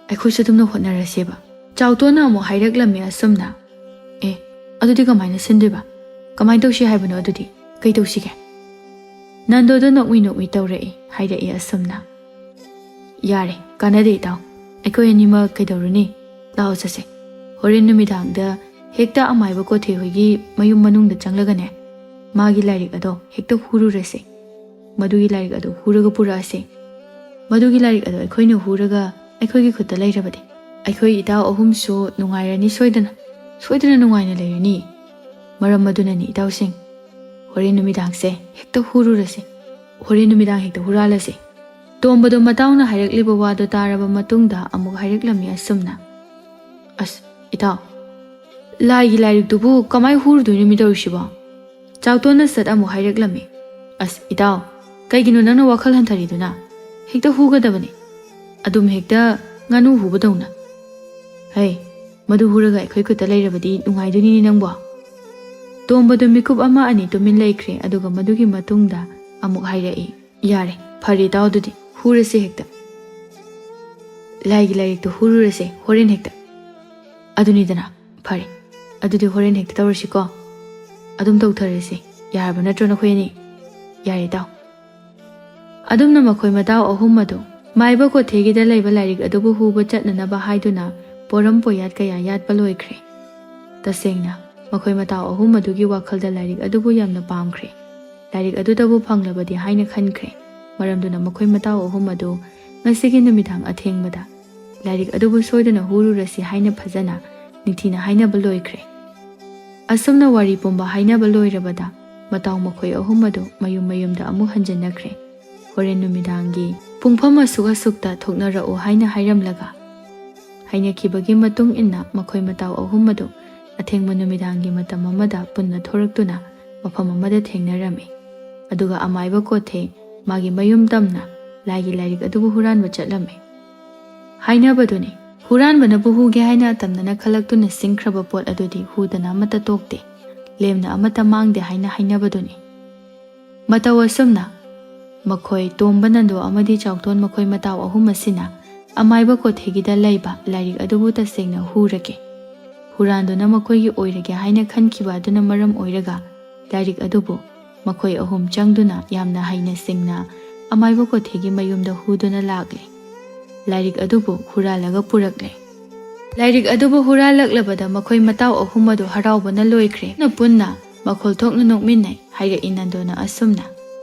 ꯑꯩꯈꯣꯏꯁꯨ ꯑꯗꯨꯝꯅ ꯍꯣꯠꯅꯔꯁꯦꯕ꯫" ꯆꯥꯎꯇꯣꯟꯅ ꯑꯃꯨꯛ ꯍꯥꯏꯔꯛꯂꯝꯃꯤ ꯑꯁꯨꯝꯅ, "ꯑꯦ, ꯑꯗꯨꯗꯤ ꯀꯃꯥꯏꯅ ꯁꯤꯟꯗꯣꯏꯕ? ꯀꯃꯥꯏꯅ ꯇꯧꯁꯤ ꯍꯥꯏꯕꯅꯣ ꯑꯗꯨꯗꯤ? ꯀꯩ ꯇꯧꯁꯤꯒꯦ?" ꯅꯟꯗꯣꯗꯣ ꯅꯣꯛꯃꯤ ꯅꯣꯛꯃꯤ ꯇꯧꯔꯛꯏ, ꯍꯥꯏꯔꯛꯏ ꯑꯁꯨꯝꯅ, "ꯌꯥꯔꯦ, ꯀꯥꯟꯅꯗꯦ ꯏꯇꯥꯎ꯫ ꯑꯩꯈꯣꯏ ꯑꯅꯤꯃꯛ ꯀꯩꯗꯧꯔꯨꯅꯤ? ꯂꯥꯛꯑꯣ ꯆꯠꯁꯦ꯫ ꯍꯣꯔꯦꯟ ꯅꯨꯃꯤꯗꯥꯡꯗ ꯍꯦꯛꯇ ꯑꯃꯥꯏꯕ ꯀꯣꯊꯦ ꯍꯣꯏꯒꯤ ꯃꯌꯨꯝ ꯃꯅꯨꯡꯗ ꯆꯪꯂꯒꯅꯦ, ꯃꯥꯒꯤ ꯂꯥꯏꯔꯤꯛ ꯑꯗꯣ ꯍꯦꯛꯇ ꯍꯨꯔꯨꯔꯁꯦ꯫ ꯃꯗꯨꯒꯤ ꯂꯥꯏꯔꯤꯛ ꯑꯗꯣ ꯍꯨꯔꯒ ꯄꯨꯔꯛꯑꯁꯦ꯫ ꯃꯗꯨꯒꯤ ꯂꯥꯏꯔꯤꯛ ꯑꯗꯣ ꯑꯩꯈꯣꯏꯅ ꯍꯨꯔꯒ ꯑꯩꯈꯣꯏꯒꯤ ꯈꯨꯠꯇ ꯂꯩꯔꯕꯗꯤ ꯑꯩꯈꯣꯏ ꯏꯇꯥꯎ ꯑꯍꯨꯝꯁꯨ ꯅꯨꯡꯉꯥꯏꯔꯅꯤ ꯁꯣꯏꯗꯅ꯫ ꯁꯣꯏꯗꯅ ꯅꯨꯡꯉꯥꯏꯅ ꯂꯩꯔꯅꯤ꯫ ꯃꯔꯝ ꯑꯗꯨꯅꯅꯤ ꯏꯇꯥꯎꯁꯤꯡ, ꯍꯣꯔꯦꯟ ꯅꯨꯃꯤꯗꯥꯡꯁꯦ ꯍꯦꯛꯇ ꯍꯨꯔꯨꯔꯁꯦ꯫ ꯍꯣꯔꯦꯟ ꯅꯨꯃꯤꯗꯥꯡ ꯍꯦꯛꯇ ꯍꯨꯔꯥꯜꯂꯁꯦ꯫" ꯇꯣꯝꯕꯗꯣ ꯃꯇꯥꯎꯅ ꯍꯥꯏꯔꯛꯂꯤꯕ ꯋꯥꯗꯣ ꯇꯥꯔꯕ ꯃꯇꯨꯡꯗ ꯑꯃꯨꯛ ꯍꯥꯏꯔꯛꯂꯝꯃꯤ ꯑꯁꯨꯝꯅ, "ꯑꯁ, ꯏꯇꯥꯎ, ꯂꯥꯏꯒꯤ ꯂꯥꯏꯔꯤꯛꯇꯨꯕꯨ ꯀꯃꯥꯏ ꯍꯨꯔꯨꯗꯣꯏꯅꯣ ꯃꯤ ꯇꯧꯔꯤꯁꯤꯕꯣ?" ꯆꯥꯎꯇꯣꯟꯅ ꯁꯠ ꯑꯃꯨꯛ ꯍꯥꯏꯔꯛꯂꯝꯃꯤ, "ꯑꯁ, ꯏꯇꯥꯎ, ꯀꯩꯒꯤꯅꯣ ꯅꯪꯅ ꯋꯥꯈꯜ ꯍꯟꯊꯔꯤꯗꯨꯅ? ꯍꯦꯛꯇ ꯍꯨꯒꯗꯕꯅꯤ, ꯑꯗꯨꯝ ꯍꯦꯛꯇ ꯉꯥꯅꯨ ꯍꯨꯕꯗꯧꯅ꯫ ꯍꯩ, ꯃꯗꯨ ꯍꯨꯔꯒ ꯑꯩꯈꯣꯏ ꯈꯨꯠꯇ ꯂꯩꯔꯕꯗꯤ ꯅꯨꯡꯉꯥꯏꯗꯣꯏꯅꯤꯅꯦ ꯅꯪꯕꯣ꯫" ꯇꯣꯝꯕꯗꯨ ꯃꯤꯀꯨꯞ ꯑꯃ ꯑꯅꯤ ꯇꯨꯃꯤꯟ ꯂꯩꯈ꯭ꯔꯦ, ꯑꯗꯨꯒ ꯃꯗꯨꯒꯤ ꯃꯇꯨꯡꯗ ꯑꯃꯨꯛ ꯍꯥꯏꯔꯛꯏ, "ꯌꯥꯔꯦ, ꯐꯔꯦ ꯏꯇꯥꯎ, ꯑꯗꯨꯗꯤ ꯍꯨꯔꯁꯤ ꯍꯦꯛꯇ꯫ ꯂꯥꯏꯒꯤ ꯂꯥꯏꯔꯤꯛꯇꯨ ꯍꯨꯔꯨꯔꯁꯦ ꯍꯣꯔꯦꯟ ꯍꯦꯛꯇ꯫ ꯑꯗꯨꯅꯤꯗꯅ, ꯐꯔꯦ, ꯑꯗꯨꯗꯤ ꯍꯣꯔꯦꯟ ꯍꯦꯛꯇ ꯇꯧꯔꯁꯤꯀꯣ꯫ ꯑꯗꯨꯝ ꯇꯧꯊꯔꯁꯤ, ꯌꯥꯔꯕ ꯅꯠꯇ꯭ꯔꯣ ꯅꯈꯣꯏ ꯑꯅꯤ?" "ꯌꯥꯔꯦ ꯏꯇꯥꯎ, ꯑꯗꯨꯝꯅ ꯃꯈꯣꯏ ꯃꯇꯥꯎ ꯑꯍꯨꯝ ꯑꯗꯨ ꯃꯥꯏꯕ ꯀꯣꯊꯦꯒꯤꯗ ꯂꯩꯕ ꯂꯥꯏꯔꯤꯛ ꯑꯗꯨꯕꯨ ꯍꯨꯕ ꯆꯠꯅꯅꯕ ꯍꯥꯏꯗꯨꯅ ꯄꯣꯔꯝ ꯄꯣꯌꯥꯠ ꯀꯌꯥ ꯌꯥꯠꯄ ꯂꯣꯏꯈ꯭ꯔꯦ꯫ ꯇꯁꯦꯡꯅ ꯃꯈꯣꯏ ꯃꯇꯥꯎ ꯑꯍꯨꯝ ꯑꯗꯨꯒꯤ ꯋꯥꯈꯜꯗ ꯂꯥꯏꯔꯤꯛ ꯑꯗꯨꯕꯨ ꯌꯥꯝꯅ ꯄꯥꯝꯈ꯭ꯔꯦ꯫ ꯂꯥꯏꯔꯤꯛ ꯑꯗꯨꯗꯕꯨ ꯐꯪꯂꯕꯗꯤ ꯍꯥꯏꯅ ꯈꯟꯈ꯭ꯔꯦ꯫ ꯃꯔꯝꯗꯨꯅ ꯃꯈꯣꯏ ꯃꯇꯥꯎ ꯑꯍꯨꯝ ꯑꯗꯨ ꯉꯁꯤꯒꯤ ꯅꯨꯃꯤꯗꯥꯡ ꯑꯊꯦꯡꯕꯗ ꯂꯥꯏꯔꯤꯛ ꯑꯗꯨꯕꯨ ꯁꯣꯏꯗꯅ ꯍꯨꯔꯨꯔꯁꯤ ꯍꯥꯏꯅ ꯐꯖꯅ ꯅꯤꯡꯊꯤꯅ ꯍꯥꯏꯅꯕ ꯂꯣꯏꯈ꯭ꯔꯦ꯫ ꯑꯁꯨꯝꯅ ꯋꯥꯔꯤ ꯄꯨꯝꯕ ꯍꯥꯏꯅꯕ ꯂꯣꯏꯔꯕꯗ ꯃꯇꯥꯎ ꯃꯈꯣꯏ ꯑꯍꯨꯝ ꯑꯗꯨ ꯃꯌꯨꯝ ꯃꯌꯨꯝꯗ ꯑꯃꯨꯛ ꯍꯟꯖꯤꯟꯅꯈ꯭ꯔꯦ꯫ ꯍꯣꯔꯦꯟ ꯅꯨꯃꯤꯗꯥꯡꯒꯤ ꯄꯨꯡꯐꯝ ꯑꯁꯨꯛ ꯑꯁꯨꯛꯇ ꯊꯣꯛꯅꯔꯛꯎ ꯍꯥꯏꯅ ꯍꯥꯏꯔꯝꯂꯒ ꯍꯥꯏꯅꯈꯤꯕꯒꯤ ꯃꯇꯨꯡ ꯏꯟꯅ ꯃꯈꯣꯏ ꯃꯇꯥꯎ ꯑꯍꯨꯝ ꯑꯗꯨ ꯑꯊꯦꯡꯕ ꯅꯨꯃꯤꯗꯥꯡꯒꯤ ꯃꯇꯝ ꯑꯃꯗ ꯄꯨꯟꯅ ꯊꯣꯔꯛꯇꯨꯅ ꯃꯐꯝ ꯑꯃꯗ ꯊꯦꯡꯅꯔꯝꯃꯤ꯫ ꯑꯗꯨꯒ ꯑꯃꯥꯏꯕ ꯀꯣꯊꯦ ꯃꯥꯒꯤ ꯃꯌꯨꯝ ꯇꯝꯅ ꯂꯥꯏꯒꯤ ꯂꯥꯏꯔꯤꯛ ꯑꯗꯨꯕꯨ ꯍꯨꯔꯥꯟꯕ ꯆꯠꯂꯝꯃꯤ꯫ ꯍꯥꯏꯅꯕꯗꯨꯅꯤ, ꯍꯨꯔꯥꯟꯕꯅꯕꯨ ꯍꯨꯒꯦ ꯍꯥꯏꯅ ꯑꯇꯝꯅꯅ ꯈꯜꯂꯛꯇꯨꯅ ꯁꯤꯡꯈ꯭ꯔꯕ ꯄꯣꯠ ꯑꯗꯨꯗꯤ ꯍꯨꯗꯅ ꯑꯃꯠꯇ ꯇꯣꯛꯇꯦ, ꯂꯦꯝꯅ ꯑꯃꯠꯇ ꯃꯥꯡꯗꯦ ꯍꯥꯏꯅ ꯍꯥꯏꯅꯕꯗꯨꯅꯤ꯫ ꯃꯇꯧ ꯑꯁꯨꯝꯅ ꯃꯈꯣꯏ ꯇꯣꯝꯕ, ꯅꯟꯗꯣ ꯑꯃꯗꯤ ꯆꯥꯎꯊꯣꯟ ꯃꯈꯣꯏ ꯃꯇꯥꯎ ꯑꯍꯨꯝ ꯑꯁꯤꯅ ꯑꯃꯥꯏꯕ ꯀꯣꯊꯦꯒꯤꯗ ꯂꯩꯕ ꯂꯥꯏꯔꯤꯛ ꯑꯗꯨꯕꯨ ꯇꯁꯦꯡꯅ ꯍꯨꯔꯒꯦ, ꯍꯨꯔꯥꯟꯗꯨꯅ ꯃꯈꯣꯏꯒꯤ ꯑꯣꯏꯔꯒꯦ ꯍꯥꯏꯅ ꯈꯟꯈꯤꯕ ꯑꯗꯨꯅ ꯃꯔꯝ ꯑꯣꯏꯔꯒ ꯂꯥꯏꯔꯤꯛ ꯑꯗꯨꯕꯨ ꯃꯈꯣꯏ ꯑꯍꯨꯝ ꯆꯪꯗꯨꯅ ꯌꯥꯝꯅ ꯍꯩꯅ ꯁꯤꯡꯅ ꯑꯃꯥꯏꯕ ꯀꯣꯊꯦꯒꯤ ꯃꯌꯨꯝꯗ ꯍꯨꯗꯨꯅ ꯂꯥꯛꯂꯦ꯫ ꯂꯥꯏꯔꯤꯛ ꯑꯗꯨꯕꯨ ꯍꯨꯔꯥꯜꯂꯒ ꯄꯨꯔꯛꯂꯦ꯫ ꯂꯥꯏꯔꯤꯛ ꯑꯗꯨꯕꯨ ꯍꯨꯔꯥꯜꯂꯛꯂꯕꯗ ꯃꯈꯣꯏ ꯃꯇꯥꯎ ꯑꯍꯨꯝ ꯑꯗꯨ ꯍꯔꯥꯎꯕꯅ ꯂꯣꯏꯈ꯭ꯔꯦ꯫ ꯄꯨꯟꯅ ꯄꯨꯟꯅ ꯃꯈꯣꯜ ꯊꯣꯛꯅ ꯅꯣꯛꯃꯤꯟꯅꯩ꯫ ꯍꯥꯏꯔꯛꯏ ꯅꯟꯗꯣꯅ ꯑꯁꯨꯝꯅ,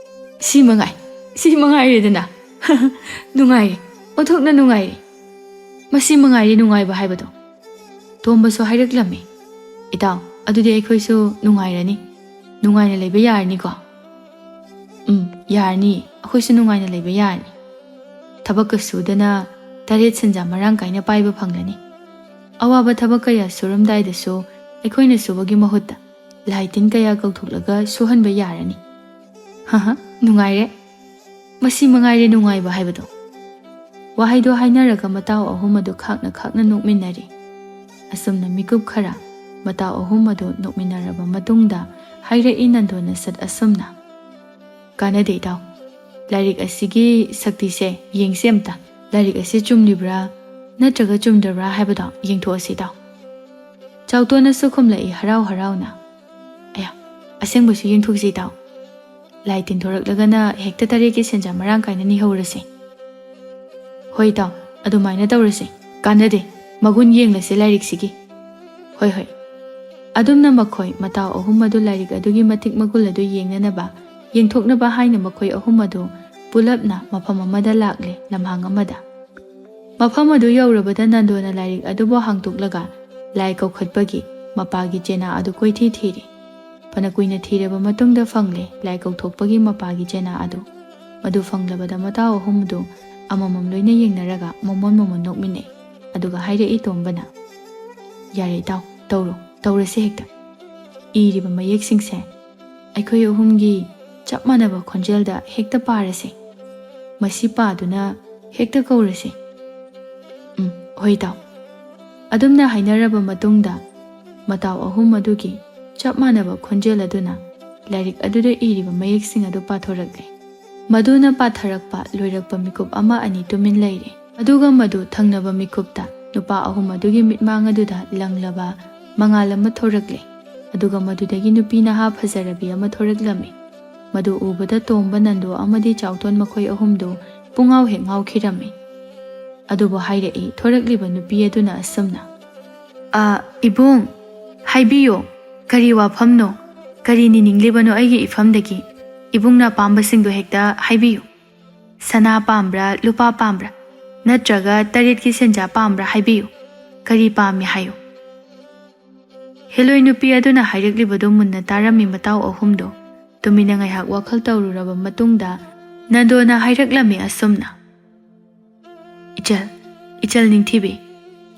"ꯁꯤ ꯃꯉꯥꯏ, ꯁꯤ ꯃꯉꯥꯏꯔꯦꯗꯅ꯫ ꯅꯨꯡꯉꯥꯏꯔꯦ, ꯑꯣꯟꯊꯣꯛꯅ ꯅꯨꯡꯉꯥꯏꯔꯦ꯫ ꯃꯁꯤ ꯃꯉꯥꯏꯔꯦ ꯅꯨꯡꯉꯥꯏꯕ ꯍꯥꯏꯕꯗꯣ꯫" ꯇꯣꯝꯕꯁꯨ ꯍꯥꯏꯔꯛꯂꯝꯃꯤ, "ꯏꯇꯥꯎ, ꯑꯗꯨꯗꯤ ꯑꯩꯈꯣꯏꯁꯨ ꯅꯨꯡꯉꯥꯏꯔꯅꯤ, ꯅꯨꯡꯉꯥꯏꯅ ꯂꯩꯕ ꯌꯥꯔꯅꯤꯀꯣ?" "ꯎꯝ, ꯌꯥꯔꯅꯤ, ꯑꯩꯈꯣꯏꯁꯨ ꯅꯨꯡꯉꯥꯏꯅ ꯂꯩꯕ ꯌꯥꯔꯅꯤ꯫ ꯊꯕꯛꯀ ꯁꯨꯗꯅ ꯇꯔꯦꯠ ꯁꯦꯟꯖꯥ ꯃꯔꯥꯡ ꯀꯥꯏꯅ ꯄꯥꯏꯕ ꯐꯪꯂꯅꯤ꯫ ꯑꯋꯥꯕ ꯊꯕꯛ ꯀꯌꯥ ꯁꯨꯔꯝꯗꯥꯏꯗꯁꯨ ꯑꯩꯈꯣꯏꯅ ꯁꯨꯕꯒꯤ ꯃꯍꯨꯠꯇ ꯂꯥꯏ ꯇꯤꯟ ꯀꯌꯥ ꯀꯧꯊꯣꯛꯂꯒ ꯁꯨꯍꯟꯕ ꯌꯥꯔꯅꯤ꯫ ꯍꯍ, ꯅꯨꯡꯉꯥꯏꯔꯦ꯫ ꯃꯁꯤ ꯃꯉꯥꯏꯔꯦ ꯅꯨꯡꯉꯥꯏꯕ ꯍꯥꯏꯕꯗꯣ꯫" ꯋꯥꯍꯩꯗꯣ ꯍꯥꯏꯅꯔꯒ ꯃꯇꯥꯎ ꯑꯍꯨꯝ ꯑꯗꯨ ꯈꯥꯛꯅ ꯈꯥꯛꯅ ꯅꯣꯛꯃꯤꯟꯅꯔꯤ꯫ ꯑꯁꯨꯝꯅ ꯃꯤꯀꯨꯞ ꯈꯔ ꯃꯇꯥꯎ ꯑꯍꯨꯝ ꯑꯗꯨ ꯅꯣꯛꯃꯤꯟꯅꯔꯕ ꯃꯇꯨꯡꯗ ꯍꯥꯏꯔꯛꯏ ꯅꯟꯗꯣꯅ ꯁꯠ ꯑꯁꯨꯝꯅ, "ꯀꯥꯟꯅꯗꯦ ꯏꯇꯥꯎ, ꯂꯥꯏꯔꯤꯛ ꯑꯁꯤꯒꯤ ꯁꯛꯇꯤꯁꯦ ꯌꯦꯡꯁꯦ ꯑꯝꯇ꯫ ꯂꯥꯏꯔꯤꯛ ꯑꯁꯤ ꯆꯨꯝꯂꯤꯕ꯭ꯔꯥ ꯅꯠꯇ꯭ꯔꯒ ꯆꯨꯝꯗꯕ꯭ꯔꯥ ꯍꯥꯏꯕꯗꯣ ꯌꯦꯡꯊꯣꯛꯑꯁꯤ ꯏꯇꯥꯎ꯫" ꯆꯥꯎꯇꯣꯟꯅꯁꯨ ꯈꯨꯝꯂꯛꯏ ꯍꯔꯥꯎ ꯍꯔꯥꯎꯅ, "ꯑꯌꯥ, ꯑꯁꯦꯡꯕꯁꯨ ꯌꯦꯡꯊꯣꯛꯁꯤ ꯏꯇꯥꯎ꯫ ꯂꯥꯏ ꯇꯤꯟꯊꯣꯔꯛꯂꯒꯅ ꯍꯦꯛꯇ ꯇꯔꯦꯠꯀꯤ ꯁꯦꯟꯖꯥ ꯃꯔꯥꯡ ꯀꯥꯏꯅ ꯅꯤꯍꯧꯔꯁꯦ꯫ ꯍꯣꯏ ꯏꯇꯥꯎ, ꯑꯗꯨꯃꯥꯏꯅ ꯇꯧꯔꯁꯦ꯫ ꯀꯥꯟꯅꯗꯦ, ꯃꯒꯨꯟ ꯌꯦꯡꯂꯁꯦ ꯂꯥꯏꯔꯤꯛꯁꯤꯒꯤ꯫ ꯍꯣꯏ ꯍꯣꯏ꯫ ꯑꯗꯨꯝꯅ ꯃꯈꯣꯏ ꯃꯇꯥꯎ ꯑꯍꯨꯝ ꯑꯗꯨ ꯂꯥꯏꯔꯤꯛ ꯑꯗꯨꯒꯤ ꯃꯇꯤꯛ ꯃꯒꯨꯟ ꯑꯗꯨ ꯌꯦꯡꯅꯅꯕ, ꯌꯦꯡꯊꯣꯛꯅꯕ ꯍꯥꯏꯅ ꯃꯈꯣꯏ ꯑꯍꯨꯝ ꯑꯗꯨ ꯄꯨꯂꯞꯅ ꯃꯐꯝ ꯑꯃꯗ ꯂꯥꯛꯂꯦ, ꯂꯝꯍꯥꯡ ꯑꯃꯗ꯫ ꯃꯐꯝ ꯑꯗꯨ ꯌꯧꯔꯕꯗ ꯅꯟꯗꯣꯅ ꯂꯥꯏꯔꯤꯛ ꯑꯗꯨꯕꯨ ꯍꯥꯡꯗꯣꯛꯂꯒ ꯂꯥꯏ ꯀꯧꯈꯠꯄꯒꯤ ꯃꯄꯥꯒꯤ ꯆꯦꯅꯥ ꯑꯗꯨ ꯀꯣꯏꯊꯤ ꯊꯤꯔꯤ꯫ ꯐꯅ ꯀꯨꯏꯅ ꯊꯤꯔꯕ ꯃꯇꯨꯡꯗ ꯐꯪꯂꯦ ꯂꯥꯏ ꯀꯧꯊꯣꯛꯄꯒꯤ ꯃꯄꯥꯒꯤ ꯆꯦꯅꯥ ꯑꯗꯨ꯫ ꯃꯗꯨ ꯐꯪꯂꯕꯗ ꯃꯇꯥꯎ ꯑꯍꯨꯝꯗꯨ ꯑꯃꯃꯝ ꯂꯣꯏꯅ ꯌꯦꯡꯅꯔꯒ ꯃꯣꯃꯣꯟ ꯃꯣꯃꯣꯟ ꯅꯣꯛꯃꯤꯟꯅꯩ꯫ ꯑꯗꯨꯒ ꯍꯥꯏꯔꯛꯏ ꯇꯣꯝꯕꯅ, "ꯌꯥꯔꯦ ꯏꯇꯥꯎ, ꯇꯧꯔꯣ, ꯇꯧꯔꯁꯦ ꯍꯦꯛꯇ꯫ ꯏꯔꯤꯕ ꯃꯌꯦꯛꯁꯤꯡꯁꯦ ꯑꯩꯈꯣꯏ ꯑꯍꯨꯝꯒꯤ ꯆꯞ ꯃꯥꯟꯅꯕ ꯈꯣꯟꯖꯦꯜꯗ ꯍꯦꯛꯇ ꯄꯥꯔꯁꯦ꯫ ꯃꯁꯤ ꯄꯥꯗꯨꯅ ꯍꯦꯛꯇ ꯀꯧꯔꯁꯦ꯫" "ꯎꯝ, ꯍꯣꯏ ꯏꯇꯥꯎ꯫" ꯑꯗꯨꯝꯅ ꯍꯥꯏꯅꯔꯕ ꯃꯇꯨꯡꯗ ꯃꯇꯥꯎ ꯑꯍꯨꯝ ꯑꯗꯨꯒꯤ ꯆꯞ ꯃꯥꯟꯅꯕ ꯈꯣꯟꯖꯦꯜ ꯑꯗꯨꯅ ꯂꯥꯏꯔꯤꯛ ꯑꯗꯨꯗ ꯏꯔꯤꯕ ꯃꯌꯦꯛꯁꯤꯡ ꯑꯗꯨ ꯄꯥꯊꯣꯔꯛꯂꯦ꯫ ꯃꯗꯨꯅ ꯄꯥꯊꯔꯛꯄ ꯂꯣꯏꯔꯛꯄ ꯃꯤꯀꯨꯞ ꯑꯃ ꯑꯅꯤ ꯇꯨꯃꯤꯟ ꯂꯩꯔꯦ꯫ ꯑꯗꯨꯒ ꯃꯗꯨ ꯊꯪꯅꯕ ꯃꯤꯀꯨꯞꯇ ꯅꯨꯄꯥ ꯑꯍꯨꯝ ꯑꯗꯨꯒꯤ ꯃꯤꯠꯃꯥꯡ ꯑꯗꯨꯗ ꯂꯪꯂꯕ ꯃꯉꯥꯜ ꯑꯃ ꯊꯣꯔꯛꯂꯦ꯫ ꯑꯗꯨꯒ ꯃꯗꯨꯗꯒꯤ ꯅꯨꯄꯤ ꯅꯍꯥ ꯐꯖꯔꯕꯤ ꯑꯃ ꯊꯣꯔꯛꯂꯝꯃꯤ꯫ ꯃꯗꯨ ꯎꯕꯗ ꯇꯣꯝꯕ, ꯅꯟꯗꯣ ꯑꯃꯗꯤ ꯆꯥꯎꯊꯣꯟ ꯃꯈꯣꯏ ꯑꯍꯨꯝꯗꯨ ꯄꯨꯡꯉꯥꯎ ꯍꯦꯛ ꯉꯥꯎꯈꯤꯔꯝꯃꯤ꯫ ꯑꯗꯨꯕꯨ ꯍꯥꯏꯔꯛꯏ ꯊꯣꯔꯛꯂꯤꯕ ꯅꯨꯄꯤ ꯑꯗꯨꯅ ꯑꯁꯨꯝꯅ, "ꯑ, ꯏꯕꯨꯡ, ꯍꯥꯏꯕꯤꯌꯨ, ꯀꯔꯤ ꯋꯥꯐꯝꯅꯣ? ꯀꯔꯤ ꯅꯤꯅꯤꯡꯂꯤꯕꯅꯣ ꯑꯩꯒꯤ ꯏꯐꯝꯗꯒꯤ? ꯏꯕꯨꯡꯅ ꯑꯄꯥꯝꯕꯁꯤꯡꯗꯣ ꯍꯦꯛꯇ ꯍꯥꯏꯕꯤꯌꯨ꯫ ꯁꯅꯥ ꯄꯥꯝꯕ꯭ꯔꯥ, ꯂꯨꯄꯥ ꯄꯥꯝꯕ꯭ꯔꯥ? ꯅꯠꯇ꯭ꯔꯒ ꯇꯔꯦꯠꯀꯤ ꯁꯦꯟꯖꯥ ꯄꯥꯝꯕ꯭ꯔꯥ? ꯍꯥꯏꯕꯤꯌꯨ꯫ ꯀꯔꯤ ꯄꯥꯝꯃꯤ ꯍꯥꯏꯌꯨ꯫" ꯍꯦꯂꯣꯏ ꯅꯨꯄꯤ ꯑꯗꯨꯅ ꯍꯥꯏꯔꯛꯂꯤꯕꯗꯨ ꯃꯨꯟꯅ ꯇꯥꯔꯝꯃꯤ ꯃꯇꯥꯎ ꯑꯍꯨꯝꯗꯣ꯫ ꯇꯨꯃꯤꯟꯅ ꯉꯥꯏꯍꯥꯛ ꯋꯥꯈꯜ ꯇꯧꯔꯨꯔꯕ ꯃꯇꯨꯡꯗ ꯅꯟꯗꯣꯅ ꯍꯥꯏꯔꯛꯂꯝꯃꯤ ꯑꯁꯨꯝꯅ, "ꯏꯆꯜ, ꯏꯆꯜ ꯅꯤꯡꯊꯤꯕꯤ,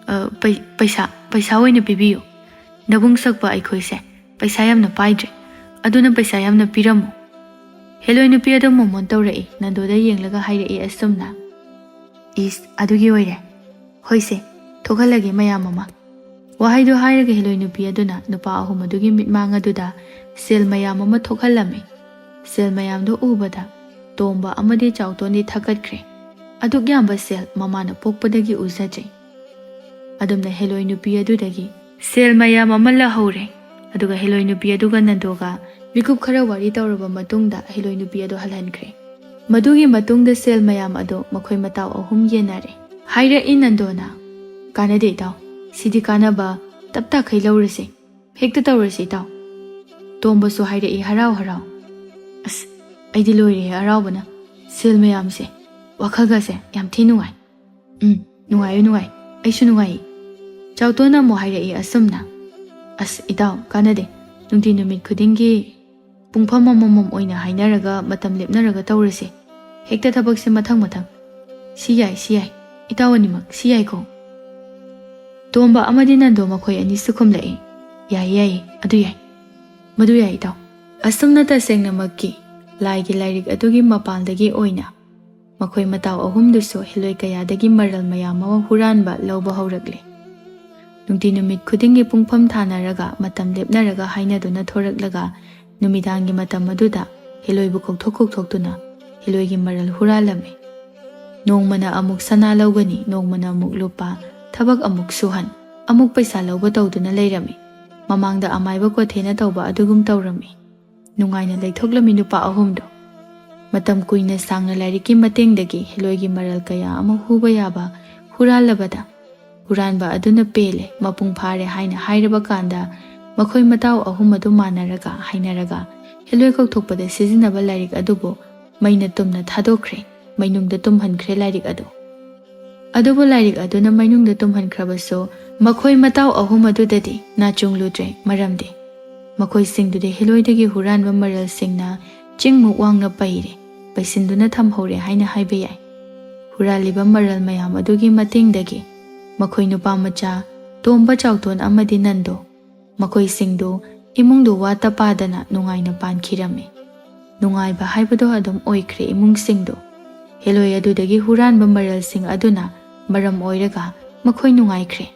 ꯑ, ꯄꯩ-, ꯄꯩꯁꯥ, ꯄꯩꯁꯥ ꯑꯣꯏꯅ ꯄꯤꯕꯤꯌꯨ꯫ ꯅꯕꯨꯡ ꯁꯛꯄ ꯑꯩꯈꯣꯏꯁꯦ ꯄꯩꯁꯥ ꯌꯥꯝꯅ ꯄꯥꯏꯗ꯭ꯔꯦ, ꯑꯗꯨꯅ ꯄꯩꯁꯥ ꯌꯥꯝꯅ ꯄꯤꯔꯝꯃꯨ꯫" ꯍꯦꯂꯣꯏ ꯅꯨꯄꯤ ꯑꯗꯨ ꯃꯣꯃꯣꯟ ꯇꯧꯔꯛꯏ, ꯅꯟꯗꯣꯗ ꯌꯦꯡꯂꯒ ꯍꯥꯏꯔꯛꯏ ꯑꯁꯨꯝꯅ, "ꯏꯁ, ꯑꯗꯨꯒꯤ ꯑꯣꯏꯔꯦ꯫ ꯍꯣꯏꯁꯦ, ꯊꯣꯛꯍꯜꯂꯒꯦ ꯃꯌꯥꯝ ꯑꯃ꯫" ꯋꯥꯍꯩꯗꯨ ꯍꯥꯏꯔꯒ ꯍꯦꯂꯣꯏ ꯅꯨꯄꯤ ꯑꯗꯨꯅ ꯅꯨꯄꯥ ꯑꯍꯨꯝ ꯑꯗꯨꯒꯤ ꯃꯤꯠꯃꯥꯡ ꯑꯗꯨꯗ ꯁꯦꯜ ꯃꯌꯥꯝ ꯑꯃ ꯊꯣꯛꯍꯜꯂꯝꯃꯤ꯫ ꯁꯦꯜ ꯃꯌꯥꯝꯗꯨ ꯎꯕꯗ ꯇꯣꯝꯕ ꯑꯃꯗꯤ ꯆꯥꯎꯇꯣꯟꯗꯤ ꯊꯛꯀꯠꯈ꯭ꯔꯦ꯫ ꯑꯗꯨꯛ ꯌꯥꯝꯕ ꯁꯦꯜ ꯃꯃꯥꯅ ꯄꯣꯛꯄꯗꯒꯤ ꯎꯖꯗ꯭ꯔꯤ꯫ ꯑꯗꯨꯝꯅ ꯍꯦꯂꯣꯏ ꯅꯨꯄꯤ ꯑꯗꯨꯗꯒꯤ ꯁꯦꯜ ꯃꯌꯥꯝ ꯑꯃ ꯂꯧꯍꯧꯔꯦ꯫ ꯑꯗꯨꯒ ꯍꯦꯂꯣꯏ ꯅꯨꯄꯤ ꯑꯗꯨꯒ ꯅꯟꯗꯣꯒ ꯃꯤꯀꯨꯞ ꯈꯔ ꯋꯥꯔꯤ ꯇꯧꯔꯕ ꯃꯇꯨꯡꯗ ꯍꯤꯂꯣꯏ ꯅꯨꯄꯤ ꯑꯗꯨ ꯍꯜꯍꯟꯈ꯭ꯔꯦ꯫ ꯃꯗꯨꯒꯤ ꯃꯇꯨꯡꯗ ꯁꯦꯜ ꯃꯌꯥꯝ ꯑꯗꯨ ꯃꯈꯣꯏ ꯃꯇꯥꯎ ꯑꯍꯨꯝ ꯌꯦꯟꯅꯔꯦ꯫ ꯍꯥꯏꯔꯛꯏ ꯅꯟꯗꯣꯅ, "ꯀꯥꯟꯅꯗꯦ ꯏꯇꯥꯎ, ꯁꯤꯗꯤ ꯀꯥꯟꯅꯕ ꯇꯞ ꯇꯥꯈꯩ ꯂꯧꯔꯁꯦ, ꯍꯦꯛꯇ ꯇꯧꯔꯁꯦ ꯏꯇꯥꯎ꯫" ꯇꯣꯝꯕꯁꯨ ꯍꯥꯏꯔꯛꯏ ꯍꯔꯥꯎ ꯍꯔꯥꯎ, "ꯑꯁ, ꯑꯩꯗꯤ ꯂꯣꯏꯔꯦꯍꯦ ꯍꯔꯥꯎꯕꯅ, ꯁꯦꯜ ꯃꯌꯥꯝꯁꯦ ꯋꯥꯈꯜꯒꯁꯦ ꯌꯥꯝ ꯊꯤ ꯅꯨꯡꯉꯥꯏ꯫ ꯎꯝ, ꯅꯨꯡꯉꯥꯏꯌꯨ ꯅꯨꯡꯉꯥꯏ, ꯑꯩꯁꯨ ꯅꯨꯡꯉꯥꯏꯌꯦ꯫" ꯆꯥꯎꯇꯣꯟꯅ ꯑꯃꯨꯛ ꯍꯥꯏꯔꯛꯏ ꯑꯁꯨꯝꯅ, "ꯑꯁ ꯏꯇꯥꯎ, ꯀꯥꯟꯅꯗꯦ, ꯅꯨꯡꯇꯤ ꯅꯨꯃꯤꯠ ꯈꯨꯗꯤꯡꯒꯤ ꯄꯨꯡꯐꯝ ꯑꯃꯃꯝ ꯑꯣꯏꯅ ꯍꯥꯏꯅꯔꯒ ꯃꯇꯝ ꯂꯦꯞꯅꯔꯒ ꯇꯧꯔꯁꯦ, ꯍꯦꯛꯇ ꯊꯕꯛꯁꯦ ꯃꯊꯪ ꯃꯊꯪ꯫ ꯁꯤ ꯌꯥꯏ, ꯁꯤ ꯌꯥꯏ, ꯏꯇꯥꯎ ꯑꯅꯤꯃꯛ ꯁꯤ ꯌꯥꯏꯀꯣ?" ꯇꯣꯝꯕ ꯑꯃꯗꯤ ꯅꯟꯗꯣ ꯃꯈꯣꯏ ꯑꯅꯤꯁꯨ ꯈꯨꯝꯂꯛꯏ, "ꯌꯥꯏꯌꯦ ꯌꯥꯏꯌꯦ, ꯑꯗꯨ ꯌꯥꯏ, ꯃꯗꯨ ꯌꯥꯏ ꯏꯇꯥꯎ꯫" ꯑꯁꯨꯝꯅ ꯇꯁꯦꯡꯅꯃꯛꯀꯤ ꯂꯥꯏꯒꯤ ꯂꯥꯏꯔꯤꯛ ꯑꯗꯨꯒꯤ ꯃꯄꯥꯟꯗꯒꯤ ꯑꯣꯏꯅ ꯃꯈꯣꯏ ꯃꯇꯥꯎ ꯑꯍꯨꯝꯗꯨꯁꯨ ꯍꯤꯂꯣꯏ ꯀꯌꯥꯗꯒꯤ ꯃꯔꯜ ꯃꯌꯥꯝ ꯑꯃ ꯍꯨꯔꯥꯟꯕ ꯂꯧꯕ ꯍꯧꯔꯛꯂꯦ꯫ ꯅꯨꯡꯇꯤ ꯅꯨꯃꯤꯠ ꯈꯨꯗꯤꯡꯒꯤ ꯄꯨꯡꯐꯝ ꯊꯥꯅꯔꯒ ꯃꯇꯝ ꯂꯦꯞꯅꯔꯒ ꯍꯥꯏꯅꯗꯨꯅ ꯊꯣꯔꯛꯂꯒ ꯅꯨꯃꯤꯗꯥꯡꯒꯤ ꯃꯇꯝ ꯑꯗꯨꯗ ꯍꯤꯂꯣꯏꯕꯨ ꯀꯧꯊꯣꯛ ꯀꯧꯊꯣꯛꯇꯨꯅ ꯍꯤꯂꯣꯏꯒꯤ ꯃꯔꯜ ꯍꯨꯔꯥꯜꯂꯝꯃꯤ꯫ ꯅꯣꯡꯃꯅ ꯑꯃꯨꯛ ꯁꯅꯥ ꯂꯧꯒꯅꯤ, ꯅꯣꯡꯃꯅ ꯑꯃꯨꯛ ꯂꯨꯄꯥ, ꯊꯕꯛ ꯑꯃꯨꯛ ꯁꯨꯍꯟ, ꯑꯃꯨꯛ ꯄꯩꯁꯥ ꯂꯧꯕ ꯇꯧꯗꯨꯅ ꯂꯩꯔꯝꯃꯤ꯫ ꯃꯃꯥꯡꯗ ꯑꯃꯥꯏꯕ ꯀꯣꯊꯦꯅ ꯇꯧꯕ ꯑꯗꯨꯒꯨꯝ ꯇꯧꯔꯝꯃꯤ꯫ ꯅꯨꯡꯉꯥꯏꯅ ꯂꯩꯊꯣꯛꯂꯝꯃꯤ ꯅꯨꯄꯥ ꯑꯍꯨꯝꯗꯣ꯫ ꯃꯇꯝ ꯀꯨꯏꯅ ꯁꯥꯡꯅ ꯂꯥꯏꯔꯤꯛꯀꯤ ꯃꯇꯦꯡꯗꯒꯤ ꯍꯤꯂꯣꯏꯒꯤ ꯃꯔꯜ ꯀꯌꯥ ꯑꯃ ꯍꯨꯕ ꯌꯥꯕ ꯍꯨꯔꯥꯜꯂꯕꯗ, ꯍꯨꯔꯥꯟꯕ ꯑꯗꯨꯅ ꯄꯦꯜꯂꯦ, ꯃꯄꯨꯡ ꯐꯥꯔꯦ ꯍꯥꯏꯅ ꯍꯥꯏꯔꯕ ꯀꯥꯟꯗ, ꯃꯈꯣꯏ ꯃꯇꯥꯎ ꯑꯍꯨꯝ ꯑꯗꯨ ꯃꯥꯟꯅꯔꯒ ꯍꯥꯏꯅꯔꯒ ꯍꯤꯂꯣꯏ ꯀꯧꯊꯣꯛꯄꯗ ꯁꯤꯖꯤꯟꯅꯕ ꯂꯥꯏꯔꯤꯛ ꯑꯗꯨꯕꯨ ꯃꯩꯅ ꯇꯨꯝꯅ ꯊꯥꯗꯣꯛꯈ꯭ꯔꯦ, ꯃꯩꯅꯨꯡꯗ ꯇꯨꯝꯍꯟꯈ꯭ꯔꯦ ꯂꯥꯏꯔꯤꯛ ꯑꯗꯨ꯫ ꯑꯗꯨꯕꯨ ꯂꯥꯏꯔꯤꯛ ꯑꯗꯨꯅ ꯃꯩꯅꯨꯡꯗ ꯇꯨꯝꯍꯟꯈ꯭ꯔꯕꯁꯨ, ꯃꯈꯣꯏ ꯃꯇꯥꯎ ꯑꯍꯨꯝ ꯑꯗꯨꯗꯗꯤ ꯅꯥꯆꯨꯡꯂꯨꯗ꯭ꯔꯦ, ꯃꯔꯝꯗꯤ ꯃꯈꯣꯏꯁꯤꯡꯗꯨꯗꯤ ꯍꯤꯂꯣꯏꯗꯒꯤ ꯍꯨꯔꯥꯟꯕ ꯃꯔꯜꯁꯤꯡꯅ ꯆꯤꯡꯃꯨꯛ ꯋꯥꯡꯅ ꯄꯩꯔꯦ, ꯄꯩꯁꯤꯟꯗꯨꯅ ꯊꯝꯍꯧꯔꯦ ꯍꯥꯏꯅ ꯍꯥꯏꯕ ꯌꯥꯏ꯫ ꯍꯨꯔꯥꯜꯂꯤꯕ ꯃꯔꯜ ꯃꯌꯥꯝ ꯑꯗꯨꯒꯤ ꯃꯇꯦꯡꯗꯒꯤ ꯃꯈꯣꯏ ꯅꯨꯄꯥ ꯃꯆꯥ ꯇꯣꯝꯕ, ꯆꯥꯎꯇꯣꯟ ꯑꯃꯗꯤ ꯅꯟꯗꯣ, ꯃꯈꯣꯏꯁꯤꯡꯗꯨ ꯏꯃꯨꯡꯗꯨ ꯋꯥꯠꯇ ꯄꯥꯗꯅ ꯅꯨꯡꯉꯥꯏꯅ ꯄꯥꯟꯈꯤꯔꯝꯃꯤ꯫ ꯅꯨꯡꯉꯥꯏꯕ ꯍꯥꯏꯕꯗꯣ ꯑꯗꯨꯝ ꯑꯣꯏꯈ꯭ꯔꯦ ꯏꯃꯨꯡꯁꯤꯡꯗꯨ꯫ ꯍꯦꯂꯣꯏ ꯑꯗꯨꯗꯒꯤ ꯍꯨꯔꯥꯟꯕ ꯃꯔꯜꯁꯤꯡ ꯑꯗꯨꯅ ꯃꯔꯝ ꯑꯣꯏꯔꯒ ꯃꯈꯣꯏ ꯅꯨꯡꯉꯥꯏꯈ꯭ꯔꯦ꯫